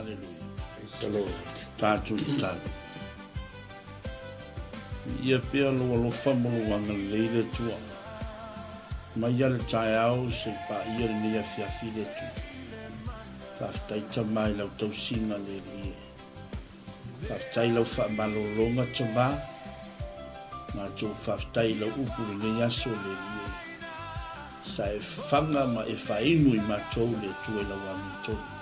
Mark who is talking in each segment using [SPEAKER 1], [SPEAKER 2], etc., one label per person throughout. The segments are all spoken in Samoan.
[SPEAKER 1] Aleluia. Praise the Lord. Tatou tatalo. Viia pea lou alofa ma lou agalelei le Atua. Mai lava le taeao se i paia lenei afiafi le Atua. Faafetai Tama i lau tausiga le Alii e. Faafetai i lau faamalologa Tama. Matou faafetai i lau upu i lenei aso le Alii e. Sa e faga ma e faainu i matou le Atua i lau amiotonu.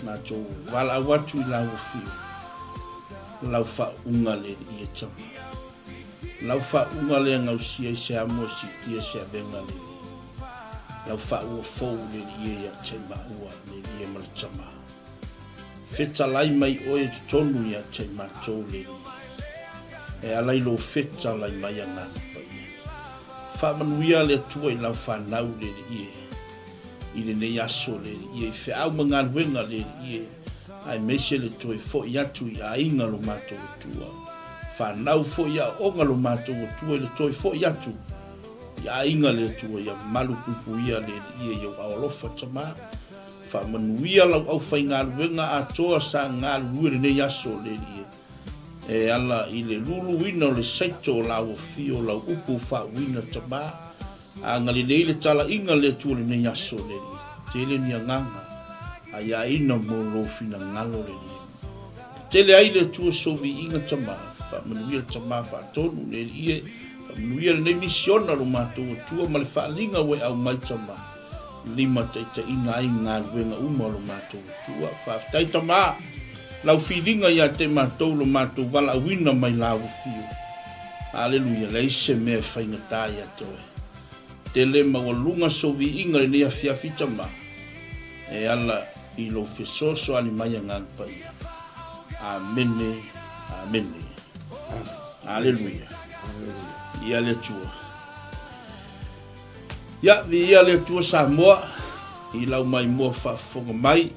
[SPEAKER 1] Matou valaau atu i lau afio, lau faauuga le Alii e Tama. Lau faauuga lea gausia i se amo e siitia se avega le Alii. Lau faauuga fou le Alii e ia te maua le Alii e ma le Tama. Fetalai mai oe i totonu ia te matou le Alii. E ala i lou fetalai mai Agaga Paia. Faamanuia le Atua i lau fanau le Alii e. I lenei aso le Alii e i feau ma galuega le Alii e, aemaise le toe foi atu i aiga lo matou Atua. Fanau foi aoaoga lo matou Atua i le toe foi atu i aiga le Atua ia malupuipuia le Alii e i ou ao alofa Tama. Faamanuia lau aufaigaluega atoa sa galulue lenei aso le Alii e. E ala i le luluina o le saito o lau afio lau upu faauuina Tama, agalelei le talaiga le Atua lenei aso le Alii. Tele ni agaga aiaina mo lou finagalo le Alii. E tele ai le Atua sou viiga Tama, faamanuia le Tama faatonu le Alii e, faamanuia lenei misiona lo matou Atua ma le faaliga ua e aumai Tama. limataitaiina ai galuega uma o lo matou Atua. Faafetai Tama, lau filiga ia te matou lo matou valaauina mai lau afio. Aleluia, leai se mea e faigata ia te oe. Tele maualuga sou viiga i lenei afiafi Tama, e ala i lou fesoasoani mai Agaga Paia. Amene, amene. Aleluia. Ia le Atua. Ia, viia le Atua Samoa i lau maimoa faafofoga mai.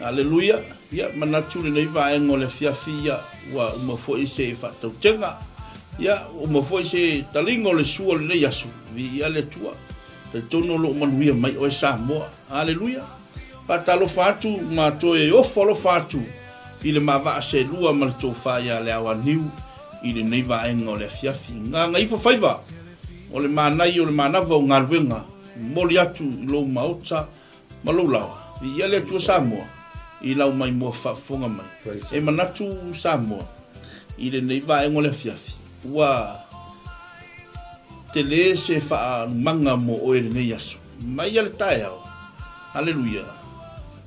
[SPEAKER 1] Aleluia. Ia, manatu lenei vaega o le afiafi, ia, ua uma foi se faatautega. Ia, ua uma foi se taliga o le sua o lenei aso. Viia le Atua. Talitonu o lo o manuia mai oe Samoa. Aleluia. Faatalofa atu ma toe ofo alofa atu i le maavaa selua ma le tofa ia Leaoaniu i lenei vaega o le afiafi. Gagaifo faiva! O le manai o le manava o galuega, momoli atu i lou maota ma lou laoa. Viia le Atua Samoa i lau maimoa faafofoga mai. E manatu Samoa i lenei vaega o le afiafi, ua tele se faalumaga mo oe lenei aso. Mai a le taeao, Aleluia,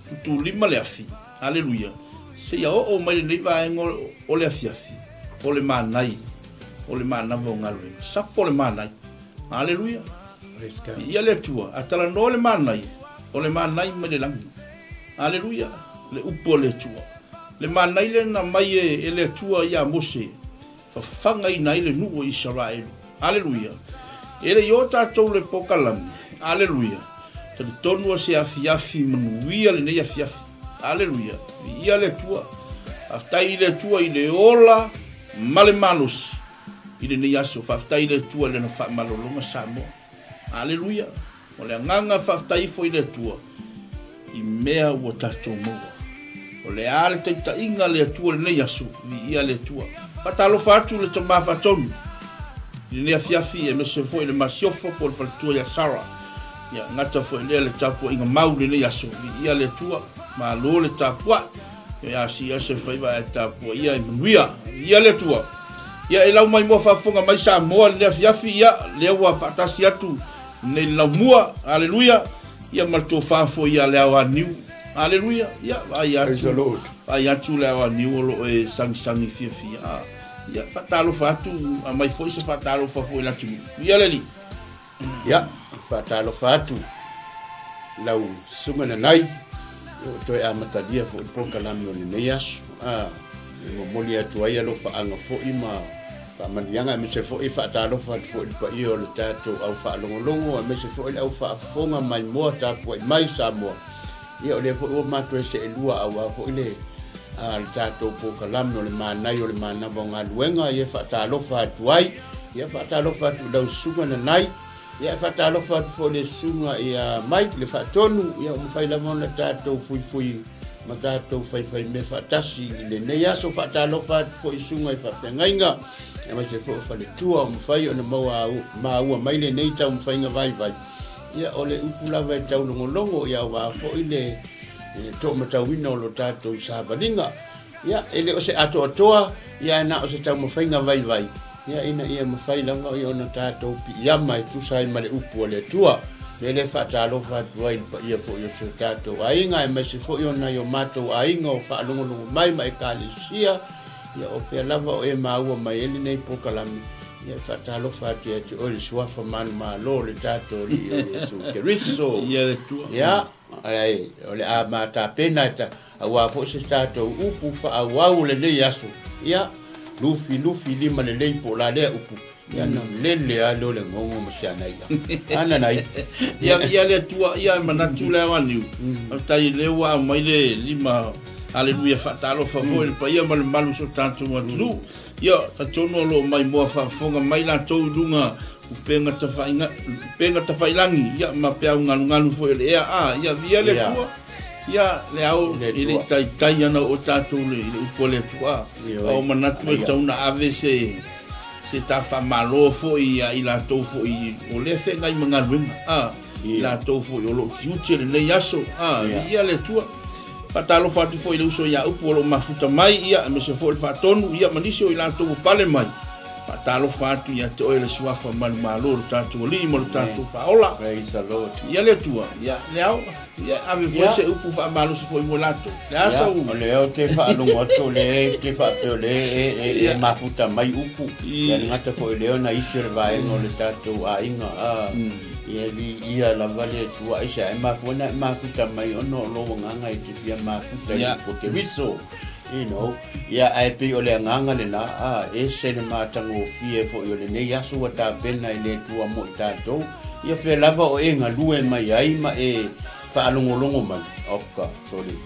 [SPEAKER 1] tutulima le afi, Aleluia, seia oo mai lenei vaega o le afiafi, o le manai. O le manava o galuega. Sapo le manai. Aleluia. Viia le Atua. A talanoa le manai, o le manai mai le lagi. Aleluia. Le upu a le Atua. Le manai lea na mai e, e le Atua ia Mose, fafagaina ai le nuu o Isaraelu. Aleluia. E le i o tatou le pokalame. Aleluia. Talitonu o se afiafi manuia lenei afiafi. Aleluia. Viia le Atua. Faafetai i le Atua i le ola ma le malosi i lenei aso. Faafetai i le Atua i Lana faamalologa Samoa. Aleluia! O le agaga faafetai ifo i le Atua i mea ua tatou maua. O le a le taitaiga a le Atua i lenei aso, viia le Atua. Faatalofa atu le Tama Faatonu i lenei afiafi aemaise foi le Masiofo po o le faletua ia Sarah. Ia gata foi lea le tapuaiga mau i lenei aso, viia le Atua. Malo le tapuai. E asia se faiva ae tapuaia e manuia. Ia le Atua. Ia e lau mai moa faafofoga mai Samoa le afiafi ia lea ua faatasi atu nei le laumua. Aleluia. Ia ma le tofa foi ia le ao aniu. Aleluia. Ia vaai atu. Vaai atu le ao aniu o lo o e sagisagi fiafia. Ia faatalofa atu aumai foi se faatalofa foi i le atunuu. Ia le Alii.
[SPEAKER 2] Ia, faatalofa atu lau Susuga Nanai, ua toe amatalia foi le polokalame o lenei aso. A, e momoli atu ai alofaaga foi ma faamanuiaga, aemaise foi faatalofa atu foi i le paia o le tatou au faalogologo, aemaise foi le au faafofoga maimoa tapuai mai Samoa. Ia, o lea foi ua matou seelua aua foi le a le tatou polokalame o le manai o le manava o galuega, ia faatalofa atu ai. Ia faatalofa atu i lau Susuga Nanai. Ia, e faatalofa atu foi i le susuga ia Mike le Faatonu, ia ua mafai lava ona tatou fuifui ma tatou faifaimea faatasi i lenei aso. Faatalofa atu foi i susuga i faafeagaiga, aemaise foi o faletua ua mafai ona maua maua mai lenei taumafaiga vaivai. Ia, o le upu lava e taulogologo, ia aua foi le toomatauina o lo tatou savaliga. Ia, e le o se atoatoa, ia ae na o se taumafaiga vaivai, ia ina ia mafai lava ona tatou piiama e tusa ai ma le upu a le Atua. O le mea lea e faatalofa atu ai i le paia foi o si o tatou aiga, aemaise foi o nai o matou aiga o faalogologo mai ma Ekalesia, ia o fea lava o e maua mai ai lenei polokalame, ia e faatalofa atu ia te oe le Suafa manumalo o le tatou Alii o Iesu Keriso.
[SPEAKER 1] Ia le Atua.
[SPEAKER 2] Ia, ae o le a ma tapena e ta, aua foi se tatou upu faaauau o lenei aso, ia, lufi lufi lima lelei po o la lea upu, ia na lele lava lea o le gogo ma si ana i'a. A Nanai.
[SPEAKER 1] Ia, ia le Atua, ia e manatu le ao aniu. Faafetai lea ua aumai le lima Aleluia faatalofa foi i le paia ma le mamalu o si o tatou atunuu. Ia, talitonu o lo o maimoa faafofoga mai latou i luga upega tafaiga, upega tafailangi, ia, ma peau galugalu foi o le ea. A, ia, viia le Atua. Ia, le ao e le i taitai ana oo tatou i le upu a le Atua. A o manatu e tatau ona ave se, se ta faamalo foi ia i latou foi o lea feagai ma galuega. A, i latou foi o lo o tiute lenei aso. A, viia le Atua. Faatalofa atu foi i le uso ia Upu o lo o mafuta mai, ia, aemaise foi le Faatonu, ia, ma nisi o i latou ua pale mai. Faatalofa atu ia te oe le Suafa manumalo o lo tatou Alii ma lo tatou Faaola.
[SPEAKER 2] Praise the Lord.
[SPEAKER 1] Ia le Atua, ia, le ao, ia, ave foi se upu faamalosi foi mo latou. Le a
[SPEAKER 2] sau? O lea ou te faalogo atu o lea e te faapea o lea e, e, e mafuta mai upu. Ia le gata foi o lea ona isi o le vaega o le tatou aiga. A, Ia viia lava le Atua aisea e mafua ona e mafuta mai ona o lou agaga e te fia mafuta i upu o Keriso. You know, ia ae pei o le agaga lena, a, ese le matagofie foi o lenei aso ua tapena e le Atua mo i tatou. Ia fea lava o e galue mai ai ma e faalogologo mai. Oka, sorry.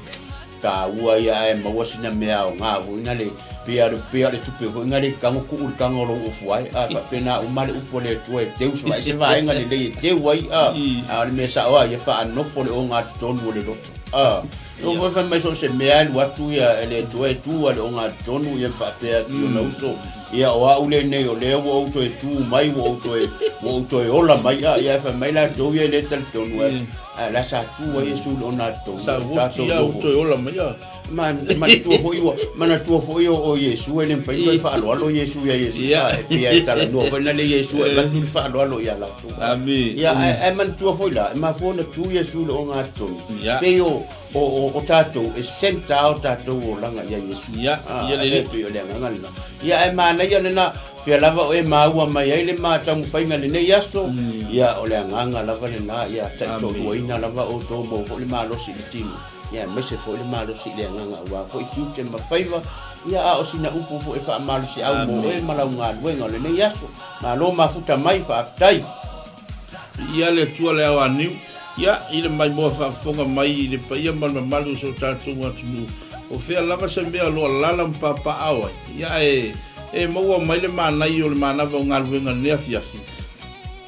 [SPEAKER 2] Taua ia ae maua sina mea aoga foi na le pei a pei a o le tupe foi na le tago tuu le taga o lou ofu ai a faapena uma le upu a le Atua e teu se se vaega lelei e teu ai a a o le mea sao a ia faanofo le ogatotonu o le loto a o foi fai mai so o se mea alu atu ia e le Atua e tu a le ogatotonu ia ma faapea atu i ona uso ia o au lenei o lea ua ou toe tu mai ua ou toe ua ou toe ola mai a ia fai mai latou ia e le talitonu ai A la sa tu ai Iesu i le ogatotonu.
[SPEAKER 1] Sa oti ia ua toe ola mai a.
[SPEAKER 2] Ma manatua foi ua manatua foi o, o Iesu e le mafai toe faaaloalo Iesu ia Iesu.
[SPEAKER 1] Ia.
[SPEAKER 2] E pei e talanoa foi na le Iesu e avatu le faaaloalo ia latou.
[SPEAKER 1] Amene.
[SPEAKER 2] Ia ae, ae manatua foi la, e mafua ona tu Iesu i le ogatotonu.
[SPEAKER 1] Ia.
[SPEAKER 2] Pei o o, o, o tatou e center o tatou olaga ia Iesu.
[SPEAKER 1] Ia,
[SPEAKER 2] Ah,
[SPEAKER 1] ia lelei.
[SPEAKER 2] e pei o le agaga lena. Ia ae manaia lena Fea lava o e maua mai ai le ma taumafaiga i lenei aso, ia o le agaga lava lena, ia taitoaluaina lava outou maua foi le malosi i le tino, ia aemaise foi le malosi i le agaga aua foi tiute ma faiva, ia a o sina upu foi e faamalosiau mo oe ma lau galuega o lenei aso. Malo mafuta mai, faafetai.
[SPEAKER 1] Viia le Atua le ao aniu, ia, i le maimoa faafofoga mai i le paia ma le mamalu o so tatou atunuu. O fea lava se mea o lo o alaala ma papaaao ai, ia, ae e maua mai le manaia o le manava o galuega i lenei afiafi.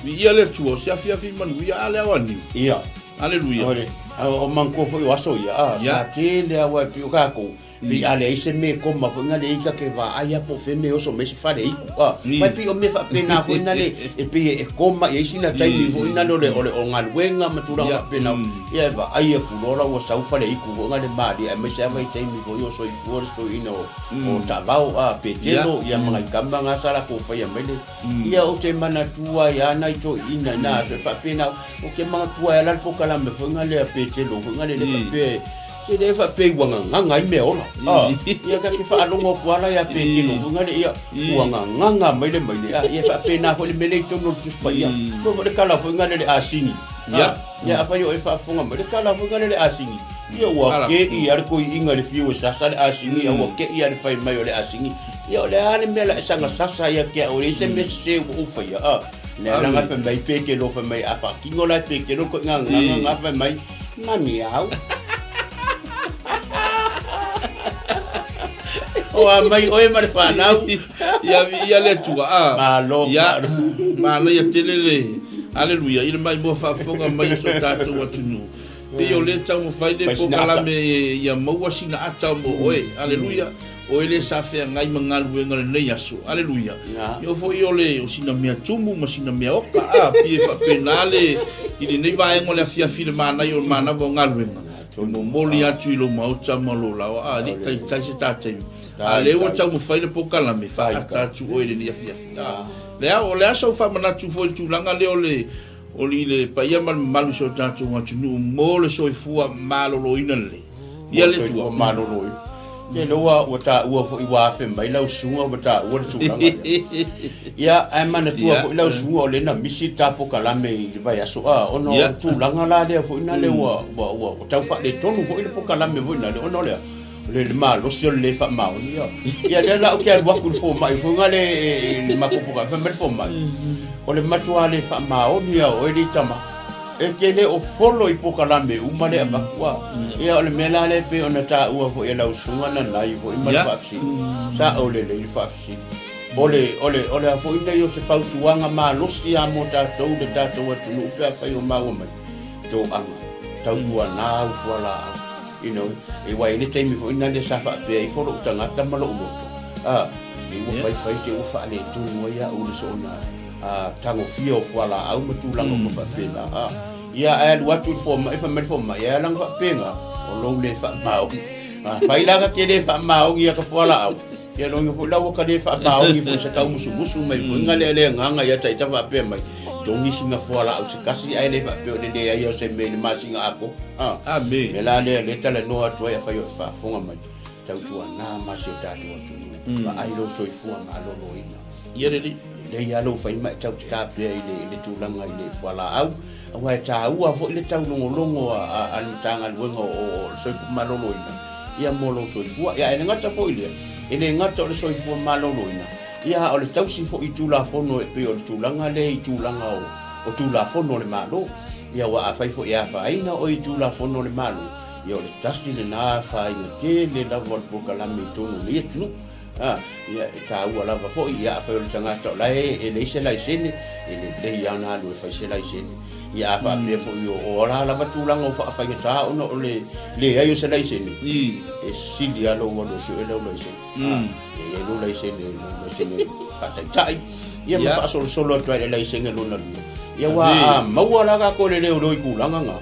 [SPEAKER 1] Viia le Atua, o se afiafi manuia a le ao aniu.
[SPEAKER 2] Ia.
[SPEAKER 1] Aleluia.
[SPEAKER 2] O le, o manatua foi o aso ia, a,
[SPEAKER 1] Ia.
[SPEAKER 2] sa tele lava e pei o tatou, Pei a leai se me koma foi na le ita ke vaai a po fe me oso mai se fale iku a. Mai pei o me faapena foi na le e pei e koma i ai sina taimi foi na le o le o le o galuega ma tulaga faapena. Ia e vaai atu loa la ua sau fale iku foi na le malie aemaise lava i taimi foi o soifua le toeaina o o Taavao a Petelo ia ma nai tama na sa latou faia mai le ia ou te manatua ai a nai toeaina ina aso e faapena ou te manatua ai a la le polokalame foi na le a Petelo foi na le le faapea Se le faapea ua gagaga ai mea ola. Ah, ia ka te faalogo atu ala ia Petelo foi ngale ia ua gagaga mai le maile. Ah, ia faapena foi le mea lea i totonu o le Tusi Paia. Foi foi le kala foi ngale le asini.
[SPEAKER 1] Ia.
[SPEAKER 2] Ia afai o e faafofoga mai le kala foi ngale le asini. Ia ua ke'i lava le toiina i le fiu e sasa le asini, a ua ke'i lava le fai mai o le asini. Ia o le a le mea la e saga sasa ai ia te au, e leai se mea sese ua ou faia. Ah, lea la fai mai Petelo fai mai a faatino la e Petelo le toiga gagaga na fai mai Mamiau. O a mai oe ma le fanau.
[SPEAKER 1] Ia, ia le Atua. Ah.
[SPEAKER 2] Malo,
[SPEAKER 1] Ia,
[SPEAKER 2] malo.
[SPEAKER 1] manaia tele le Aleluia, i le maimoa faafofoga mai o si o tatou atunuu. Pei o lea e taumafai le polokalame ia maua sina ata mo oe. Aleluia. O oe lea sa feagai ma galuega i lenei aso. Aleluia. Ia o foi o le o sina mea tumu ma sina mea oka. A, pei e faapena le i lenei vaega o le afiafi i le manaia o le manava o galuega. E momoli atu i lou maota ma lou laoa. A, e le i taitai se ta taimi. A lea ua taumafai le polokalame, faaata atu oe i lenei afiafi. A, lea, o le a sau faamanatu foi i le tulaga lea o le O le paia ma le mamalu i si o tatou atunuu mo le soifua maloloina lelei. Ia le Atua.
[SPEAKER 2] Maloloina. Ia lea ua ua taua foi ua afe mai lau susuga ua taua le tulaga lea. Ia ae manatua foi lau susuga o lea na misi le ta pokalame i le vaiaso a ona o le tulaga la lea foi na lea ua ua ua tau faaletonu foi le pokalame foi na lea ona o le a? O le malosi o le lē faamaoni ia. Ia lea la ou te alu atu i le fomai foi na le i le matou pokalame fai mai le fomai, o le matua le faamaoni lava o oe alii tama. E te le o follow i pokalame uma lea e avatu a. Ia o le mea la lea e pei ona taua foi e lau susuga Nanai foi ma le faafesili, sao lelei le faafesili. O le, o le, o le a foi nei o se fautuaga malosi lava mo tatou le tatou atunuu pe afai o maua mai toaga, tautuana au fualaau. You know, e ua i ai le taimi foi lena sa faapea ifo lou tagata ma lou loto, a, e ua faifai te ua faaletonu ai au i le soona tagofia o fualaau ma tulaga uma faapena, a. Ia, ae alu atu i le fomai, fai mai le fomai, e ala ona faapena, o lou le faamaoni. Afai la ka te le faamaoni ia ka fualaau, ia lona foi la ua ka le faamaoni foi se taumusumusu mai foi nga lea le agaga ia taita faapea mai, togi sina fualaau se tasi ae le faapea o le leai o se mea i le masina atoa. A,
[SPEAKER 1] Amene.
[SPEAKER 2] mea la lea lea talanoa atu ai afai o e faafofoga mai, tautuana ma si o tatou atunuu, vaai lou soifua maloloina.
[SPEAKER 1] Ia lelei.
[SPEAKER 2] Lelei lava lou fai ma e tau tatapea i le, i le tulaga i le fualaau, aua e taua foi le taulogologo a, a, a le Matagaluega o, o le Soifua Maloloina, ia mo lou soifua. Ia, e le gata foi i lea, e le gata o le soifua maloloina, ia a o le tausi foi i Tulafono e pei o le tulaga lea i tulaga o, o Tulafono a le Malo. Ia aua afai foi e afaina oe i Tulafono a le Malo, ia o le tasi lena afaina tele lava o le polokalame i totonu o lenei atunuu. A, ia e taua lava foi, ia afai o le tagata o la e, e leai se laisene, e lelei lava ona alu e fai se laisene. Ia a faapea foi o, o a lava tulaga o faafaigata ona o le leai o se laisene, e sili lava lou alu e sue lau laisene. A, ia i ai lou laisene, lou laisene faataitai, ia ma faasolosolo atu ai i le laisene lona lua. Ia aua a maua la tatou i le leoleo i tulaga na,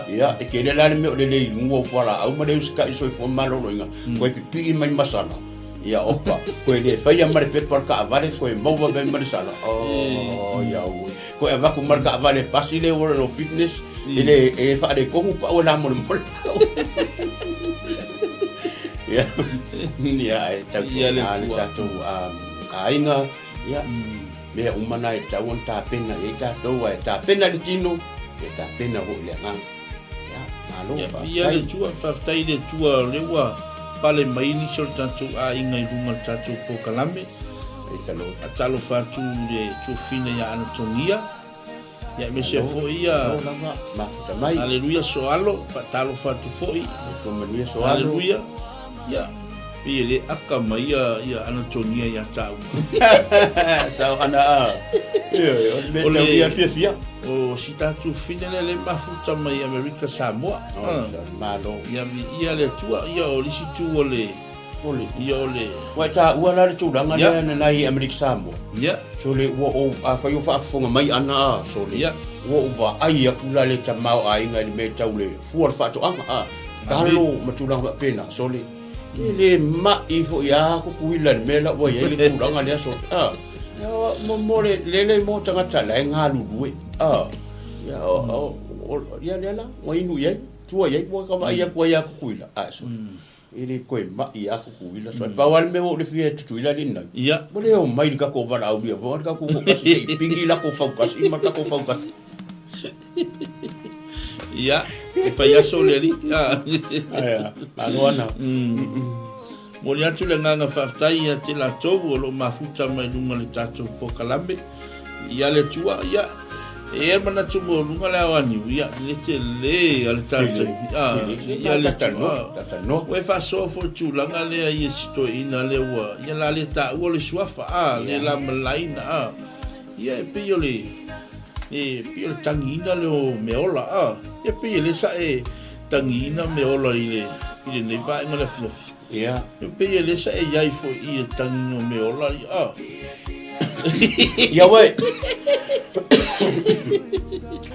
[SPEAKER 2] ia e tele la le mea o le le inuga o fualaau ma le usitai i le soifua maloloina, toe pipii mai ma sala. Ia oka, koe le faia ma le pepa o le taavale, koe maua mai ma le sala. Oh, ia ui. Koe avatu ma le taavale pasi le warrant of fitness, e le, e faaletonu pau e la molemole. Ia, ia, e tau
[SPEAKER 1] Ia le
[SPEAKER 2] le
[SPEAKER 1] tua.
[SPEAKER 2] tatou aiga, ia, mea uma na e tatau ona tapena i ai tatou, ae tapena i le tino, ia tapena foi i le agaga. Ia, malo,
[SPEAKER 1] Ia,
[SPEAKER 2] faafetai.
[SPEAKER 1] ia le Atua, faafetai i le Atua o lea ua pale mai nisi o le tatou aiga i luga o le tatou polokalame.
[SPEAKER 2] Praise the Lord.
[SPEAKER 1] Talofa atu i le tuafina ia Anatogia, ia aemaise
[SPEAKER 2] Malo,
[SPEAKER 1] foi ia
[SPEAKER 2] malo lava, mafuta mai.
[SPEAKER 1] Aleluia Soalo, faatalofa atu foi.
[SPEAKER 2] Soifua manuia Soalo.
[SPEAKER 1] Aleluia. Ia, pei e le aka mai ia, ia Anatogia ia tāua.
[SPEAKER 2] Sao ana a. Ioe, o le mea
[SPEAKER 1] O le-
[SPEAKER 2] tau ia fiafia.
[SPEAKER 1] O si tatou fine lea le mafuta mai Amerika Samoa.
[SPEAKER 2] Oh,
[SPEAKER 1] Ah.
[SPEAKER 2] malo.
[SPEAKER 1] Ia viia le Atua, ia o le isi tu o le
[SPEAKER 2] Ole.
[SPEAKER 1] Ia o le...
[SPEAKER 2] Ua e taua la le tulaga
[SPEAKER 1] Ia.
[SPEAKER 2] lea na nai Amerika Samoa.
[SPEAKER 1] Ia.
[SPEAKER 2] Sole ua ou, afai o faafofoga mai ana a, sole.
[SPEAKER 1] Ia.
[SPEAKER 2] Ua ou vaai atu la le tamaoaiga i le mea tau le fua o le faatoaga a. Talo ma tulaga faapena, sole. E le mai foi a Tutuila i le mea la ua i ai le tulaga lea, sole. A. Ia, mo, mo le lele mo tagata la e galulue. A. Ia, o, o, o, ia lea la, ua inu i ai, tua i ai, ua ka vaai atu ai a Tutuila. A, sole. E le toe mai a Tutuila. So, pau lava le mea ua ou le fia e Tutuila alii nei.
[SPEAKER 1] Ia.
[SPEAKER 2] Ua le omai i le tatou valaaulia foi, le tatou toatasi se i pigi latou fautasi ma le tatou fautasi.
[SPEAKER 1] Ia, e fai aso le alii.
[SPEAKER 2] Aia, malo ana.
[SPEAKER 1] Momoli atu le agaga faafetai ia te latou o lo o mafuta mai luga o le tatou polokalame. Ia le Atua, ia, e i ai le manatu maualuga le ao aniu, ia, le tele a le tatou, ia, ia le Atua. Ua e faasoa foi i le tulaga lea i isi toeaiina lea ua, ia la le taua le suafa, a, le la malaina, a. Ia, e pei o le. E pei o le tagiina lea o meaola, a. Ia pei e le sa e tagiina meaola i le i lenei vaega o le afiafi.
[SPEAKER 2] Ia.
[SPEAKER 1] E pei e le sa e i ai foi i le tagiina o meaola, a.
[SPEAKER 2] Ia uē.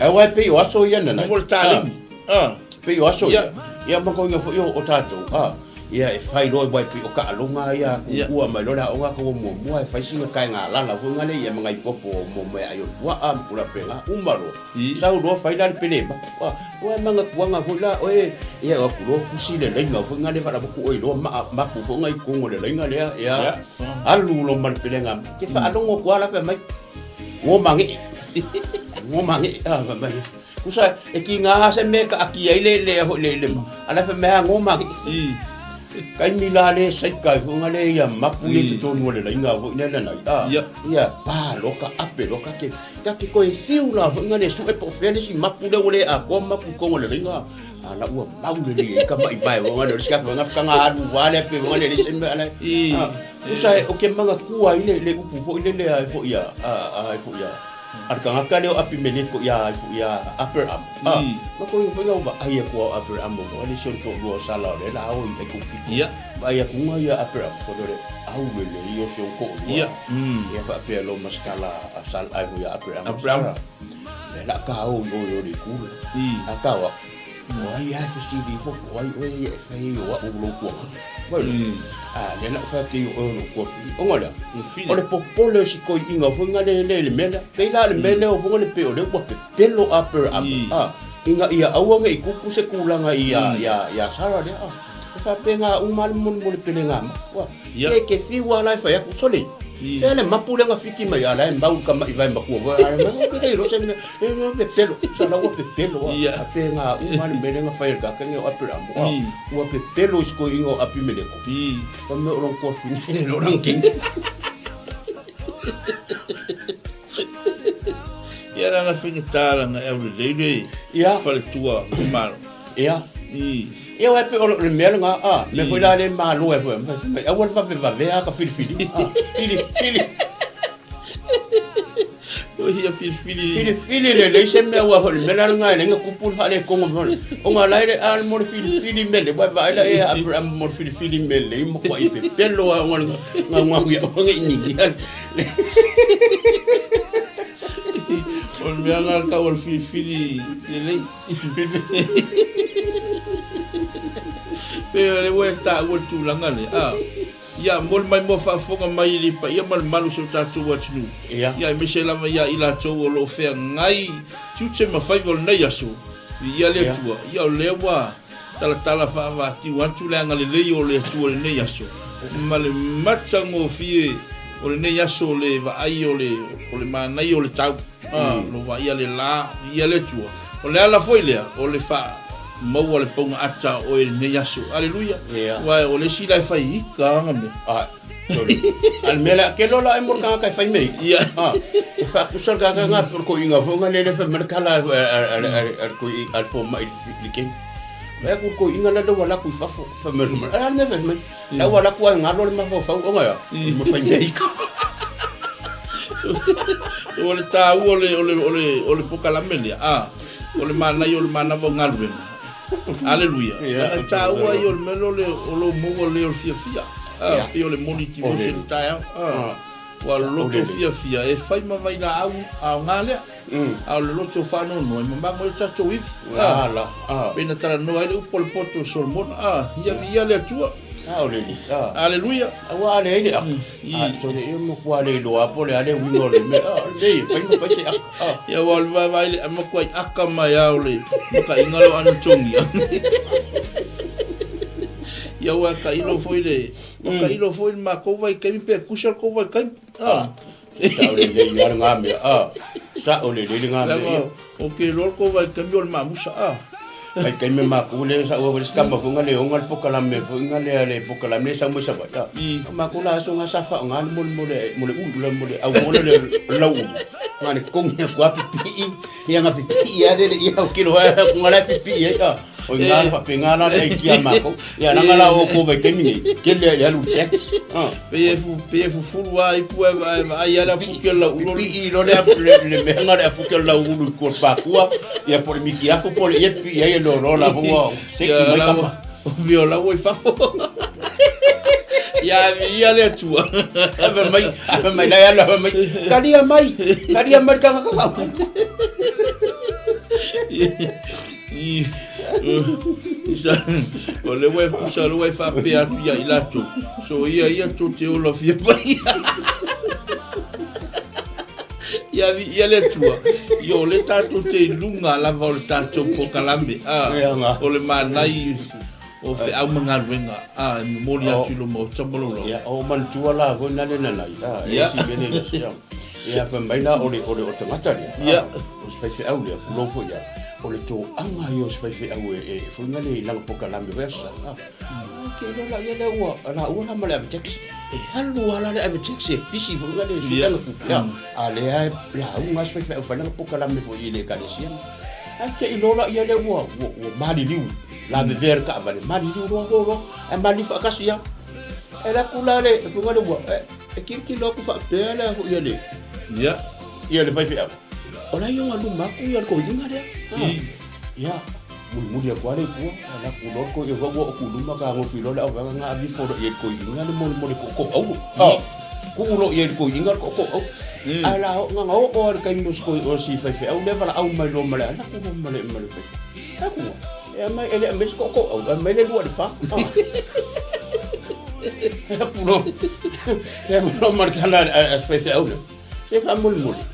[SPEAKER 2] Aua e pei o aso ia nanai.
[SPEAKER 1] Mo le taleni. A.
[SPEAKER 2] Pei o aso ia. Ia ma koinga foi o tatou. A. Ia e fai loa wai pei o kaaloga ia kukua mai loa le aoga ka ua muamua e fai sina kaega alala foi nga le ia ma ngai popo mo meaai o le puaa ma pula pena uma loa. Sau loa fai la le pele ma. Ua e manga kuanga foi la oe ia o aku loa kusi le laina foi nga le faalapoku oi loa ma mapu foi nga i kongo le laina lea ia alu loa ma le pelega ke faalogo atu lava la fai mai ngo mange ngo mange a fai mai Tusa e ki ngā se me ka aki ai le le ho le le a la fe mea ngo ma ki kai mi la le sai kai fu nga le ia mapu i te tonu le lainga fo ina na a ia pa lo ka ape lo ka ke ka ke ko e fiu la fo nga le su e po fe le si mapu le ole a ko mapu ko le lainga a la ua mau le le ka mai vai nga le ska nga ka nga alu wa le pe nga le le se me ala tusa o ke manga kua i le le upu fo i le le ai fo ia a ai fo ia A le tagata lea o Apimeleko iā iā Aperamo, a, ma koe foi lau vaai aku a o Aperamo mo le si ona toalua o Sala o lea la ao i Aikupito. Vaai aku nga ia Aperamo sole o le au lelei o si ona toalua. Ia faapea loa ma sikala a Sala ai foi ia Aperamo Sara. Lea la ka o i oe o le kula. A ka o aku. O ai lava e fesili ifo po o ai oe ia e fai ai o a'u lou tuaga. Vai loa. A lea la ou fai atu ai o oe o lou tuafili. Ona o le a? O le popole o si toeaina foi na le le i le mea lea. Pei la le mea lea o foi na le pei o lea ua pepelo Aperahama, a, ina ia aua ne i tupu se tulaga ia, ia, ia Sara lea, a. E faapena uma lava le molimoli pelega mai. Ua, e te fiu lava la e fai atu, sole, fea le mapu lea na fiki mai, a la e mau i le tama'i vae matua foi, a le ke le iloa se mea, e pepelo, sa la ua pepelo lava. Faapena uma lava le mea lea na fai e le tagata lenei o Aperahama, ua, ua pepelo i si toeaina o Apimeleko. Fai mai o lona tuafine le lo lana teine.
[SPEAKER 1] Ia la na faigata lana e aulelei le faletua o Malo.
[SPEAKER 2] Ia. Ia uae pei o le mea lena, a, mea foi la le malo ai foi, fai mai, aua le vavevave a ka filifili. A, filifili.
[SPEAKER 1] O ia filifili.
[SPEAKER 2] Filifili lelei se mea ua foi le mea la lena e leai na tupu le faaletogo mai ona. Ona la e le a mo le filifili mea lelei, ua e vaai la e a mo le filifili mea lelei matuai pepelo lava ona le gaugau ia oe ne i ninia le.
[SPEAKER 1] O le mea lena tau o le filifili lelei. Pei o lea ua e taua le tulaga lea, a. Ia, momoli mai mo faafofoga mai i le paia ma le malu o si o tatou atunuu.
[SPEAKER 2] Ia.
[SPEAKER 1] Ia, aemaise lava ia i latou o lo o feagai tiute ma faiva o lenei aso, viia le Atua. Ia, o lea ua talatala faavatiu atu le agalelei o le Atua i lenei aso, ma le matagofie o lenei aso o le vaai o le, o le manaia o le tau, a, lo vaaia le la, viia le Atua. O le ala foi lea o le faa maua le pauga ata o oe i lenei aso. Aleluia.
[SPEAKER 2] Yeah.
[SPEAKER 1] Aua o le isi la e fai ika ana mea.
[SPEAKER 2] Ah, sorry. A le mea lea, ke lola ai mo le tagata e fai mea ika.
[SPEAKER 1] Yeah.
[SPEAKER 2] Ah, e faakusa le tagata nga pe o le koiga foi nga lele fai mai le tala a le koi a le fomai i le keni. Vai aku le koiga la le ua alu atu i fafo. Fai mai le mai, a le mea fai mai. La ua alu atu ai galo le mafaufau ona ia, mo fai mea ika.
[SPEAKER 1] O le taua o le, o le, o le, o le pokalame lea, a, o le manaia o le manava o galuega. Aleluia.
[SPEAKER 2] Ia,
[SPEAKER 1] E taua ia o le mea lea o le, o lou maua lelei o le fiafia. A,
[SPEAKER 2] Ia.
[SPEAKER 1] pei o le moni devotion
[SPEAKER 2] O le-
[SPEAKER 1] taeao. A, ua loto fiafia e fai ma vailaau aoga lea. A o le loto faanoanoa e mamago ai o tatou ivi.
[SPEAKER 2] A, la, a.
[SPEAKER 1] Pei na talanoa ai le upu a le poto o Solomona. A, ia viia le Atua.
[SPEAKER 2] A, o le alii. A.
[SPEAKER 1] Aleluia.
[SPEAKER 2] Aua a leai le aka. A, sole ia matua le iloa po o le a le uiga o le mea. A, lelei e fai ma fai se aka. A.
[SPEAKER 1] Ia aua o le vaevae le matuai aka mai lava o le makaiga lea o Anatongia. Ia aua e tailo foi le, ua tailo foi le matou vaitaimi pe tusa le tou vaitaimi.
[SPEAKER 2] A. Sao lelei lava lena mea. A. Sao lelei lena mea.
[SPEAKER 1] Leaga ou te iloa le tou vaitaimi o le mamusa. A.
[SPEAKER 2] Vaitaimi matou lea sa ua le sikama foi na le ona le pokalame foi na lea le pokalame lea sau mai Savaii. A. O matou la aso na sa faaaoga le mo le mo le ulu le mo le au foi lea le lau ulu. Na le totogi atu lava pipii, ia na pipii lava lele ia autilo ai atu na la e pipii ai a. O i ina faapena la le aitia a matou. Ia leaga la o outou vaitaimi nei, tele lava i le alu i le tax.
[SPEAKER 1] Pei e fu pei e fufulu lava ipu ae ae vaai lava le afuti o le lauulu.
[SPEAKER 2] Pipii loa le le le mea lena le afuti o le lauulu i tua o le patua, ia po o le mitiafu po o le ia pipii ai e loaloa la foi ua seki mai tama.
[SPEAKER 1] Ia la ua i fafo. Ia viia le Atua.
[SPEAKER 2] Ave mai, ave mai la e alu ave mai. Talia mai, talia mai le tagata.
[SPEAKER 1] O le ua e pusa o le ua e faapea atu ia i latou, so ia ia tou te ola fia mai. Ia viia le Atua, ia o le tatou te i luga lava o le tatou polokalame, a, o le manai o feau ma galuega, a, e momoli atu i lou maota ma lou
[SPEAKER 2] Ia, o manatua la foi na le nanai, a, e si mele ia sia. Ia, fai mai la o le, o le o tagata lea, a, o se faifeau lea, tulou foi ia, o le toaga ia o se faifeau e, e foi na le i lana polokalame foi aso sa, a. Ai ke iloa la ia lea ua, la ua la ma le ave taxi. E alu lava la le ave taxi e pisi foi na le sui ana tupe, a. A lea e lauga se faifeau fai lana polokalame foi i le ekalesia. Ai te iloa la ia lea ua, ua, ua maliliu, lavevea le taavale, maliliu loa loa loa, ae maliliu faatasi lava. E alu atu la le, foi na le ua, e, e tilotilo atu faapea le foi ia le, ia le faifeau. O la e ia luma atu ia le toeaina lea. Ia, mulimuli atu lava le i tua, alu atu loa le toeaina ua oo atu i luma fetagofi loa le auvaega na aveifo loa i ai le toeaina le molemole tootoo auro. Tuu loa i ai le toeaina le tootoo auro. Ae la na ona oo lava i le taimi o si o si faifeau lea valaau mai loa ma le alu atu loa ma le ma le faifeau. Atu loa, e aumai e le aumai se tootoo auro, aumai le lua i le fa. Atu loa, atu loa ma le tala a si faifeau lea. Se faamolemole,